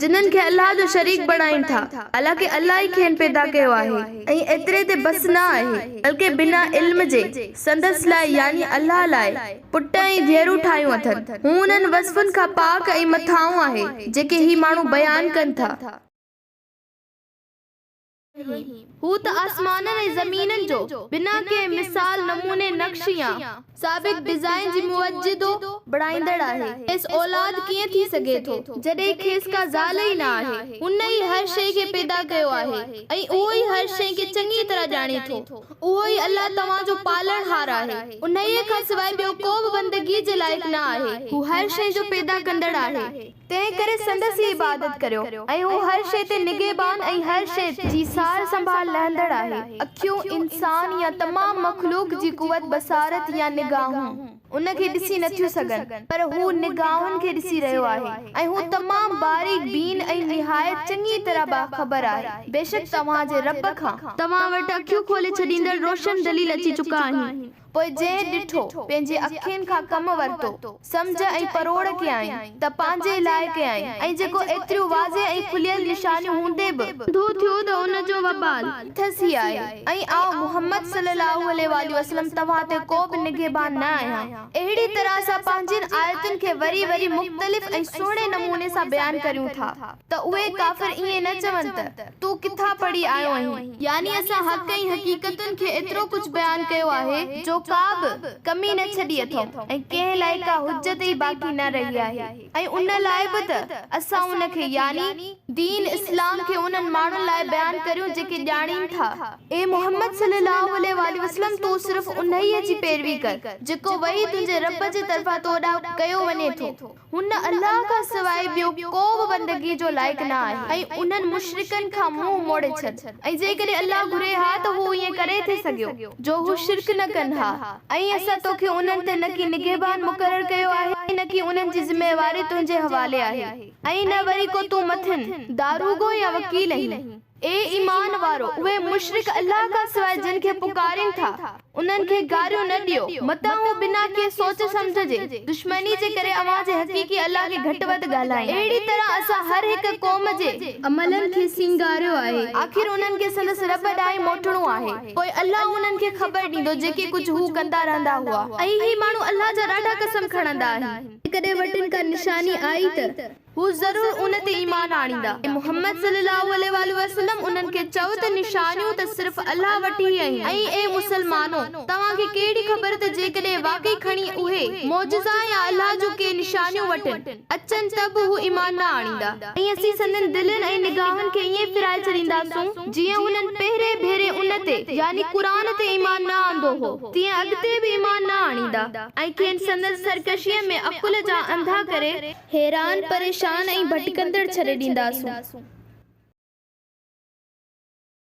جنن کي الله جو شريڪ بڻائين ٿا، حالانڪه الله ئي کين پيدا ڪيو آهي ۽ ايتري تي بس نه آهي، بلڪه بنا علم جي، سندس لاء، يعني الله لاء، پٽ ۽ ڌيئرون ٺاهيون اٿن. هو انهن وصفن کان پاڪ ۽ مٿانهون آهي، جيڪي هي ماڻهو بيان ڪن ٿا. هو ته آسمانن ۽ زمينن جو، بنا ڪنهن مثال، نموني، نقش يا سابق ڊزائين جي موجدو بڻائيندڙ آهي. کيس اولاد ڪيئن ٿي سگهي ٿو، جڏهن کيس ڪا زال ئي نه آهي؟ هن ئي هر شيء کي پيدا ڪيو آهي ۽ اهو ئي هر شيء کي چڱيء طرح ڄاڻي ٿو. اهو ئي الله توهان جو پالڻهار آهي. انهيء کان سواء ٻيو ڪو به بندگيء جي لائق نه آهي. هو هر شيء جو پيدا ڪندڙ آهي. تنهن ڪري سندس ئي عبادت ڪريو ۽ هو هر شيء تي نگهبان ۽ هر شيء جي سار سنڀال لهندڙ آهي. اکيون، انسان يا تمام مخلوق جي قوت بصارت يا نگاهون، ان کي ڏسي نٿيون سگهن، پر هو نگاهن کي ڏسي رهيو آهي ۽ هو تمام باريڪ بين ۽ نهايت چڱيء طرح باخبر آهي. بيشڪ توهان جي رب کان. توهان وٽ اکيون کولي ڇڏيندڙ روشن دليل اچي چڪا آهن. پوء جنهن ڏٺو، پنهنجي اکين کان ڪم ورتو، سمجهه ۽ پروڙ ڪيائين، ته پنهنجي لاء ڪيائين، ۽ جيڪو ايتريون واضح ۽ کليل نشانيون هوندي به. انڌو ٿيو ته ان جو وبال. مٿس ئي آهي، ۽ آئون محمد صلّي اللّٰه عليه واٰله وسلّم توهان تي ڪو به نگهبان نه آهيان. اهڙي طرح اسان پنهنجين آيتن کي وري وري مختلف ۽ سهڻي نموني سان بيان ڪريون ٿا. ته اهي ڪافر ائين نه چون ته، تون ڪٿان پڙهي آيو آهين؟ يعني اسان حق ۽ حقيقتن کي ايترو ڪجهه بيان ڪيو آهي جو ڪا به ڪمي نه ڇڏي اٿئون ۽ ڪنهن لاء ڪا حجت ئي باقي نه رهي آهي ۽ ان لاء به ته اسان ان کي، يعني دين اسلام کي، انهن ماڻهن لاء بيان ڪريون جيڪي ڄاڻين ٿا. اي محمد صلي الله عليه واٰله وسلم! تون صرف انهيء جي پيروي ڪر، جيڪو وحي تنهنجي رب جي طرفان تو ڏانهن ڪيو وڃي ٿو. هن الله کان سواء ٻيو ڪو به بندگي جو لائق نه آهي ۽ انهن مشرڪن کان منهن موڙي ڇڏ ۽ جيڪڏهن الله گهري ها ته هو ائين ڪري ٿي سگهيو جو هو شرڪ نه ڪن ها ۽ اسان توکي انهن تي نڪي نگهبان مقرر ڪيو آهي ۽ نڪي انهن جي ذميواري تنهنجي حوالي آهي ۽ نه وري ڪو تون مٿن داروغو يا وڪيل آهين. اي ايمان وارو! اهي مشرڪ الله کان سواء جن کي پڪارين ٿا، انهن کي گاريون نه ڏيو، متان هو بنا ڪنهن سوچ سمجهه جي، دشمني جي ڪري اوهان جي حقيقي الله کي گهٽ وڌ ڳالهائين. اهڙي طرح اسان هر هڪ قوم جي. عملن کي سينگاريو آهي. آخر انهن کي سندس رب ڏانهن موٽڻو آهي، پوء الله انهن کي خبر ڏيندو جيڪي ڪجهه هو ڪندا رهندا هئا. ۽ هي ماڻهو الله جا ڏاڍا قسم کڻندا آهن. جيڪڏهن وٽن ڪا نشاني آئي ته. هو ضرور ان تي ايمان آڻيندا. اي محمد صلي الله عليه واٰله وسلم! انهن کي چئو ته نشانيون ته صرف الله وٽ ئي آهن ۽ اي مسلمانو! توهان کي ڪهڙي خبر ته جيڪڏهن واقعي کڻي اهي، معجزا يا الله جون ڪي نشانيون وٽن، اچن ته به هو ايمان نه آڻيندا. ۽ اسين سندن دلين ۽ نگاهن کي ائين ڦيرائي ڇڏينداسون جيئن هنن پهرين ڀيري ان تي، يعني قرآن تي، ايمان نه آندو هو، تيئن اڳتي به ايمان نه آڻيندا ۽ کين سندن سرڪشيء ۾ عقل جا انڌا ڪري، حيران پريشان ۽ ڀٽڪندڙ ڇڏي ڏينداسون.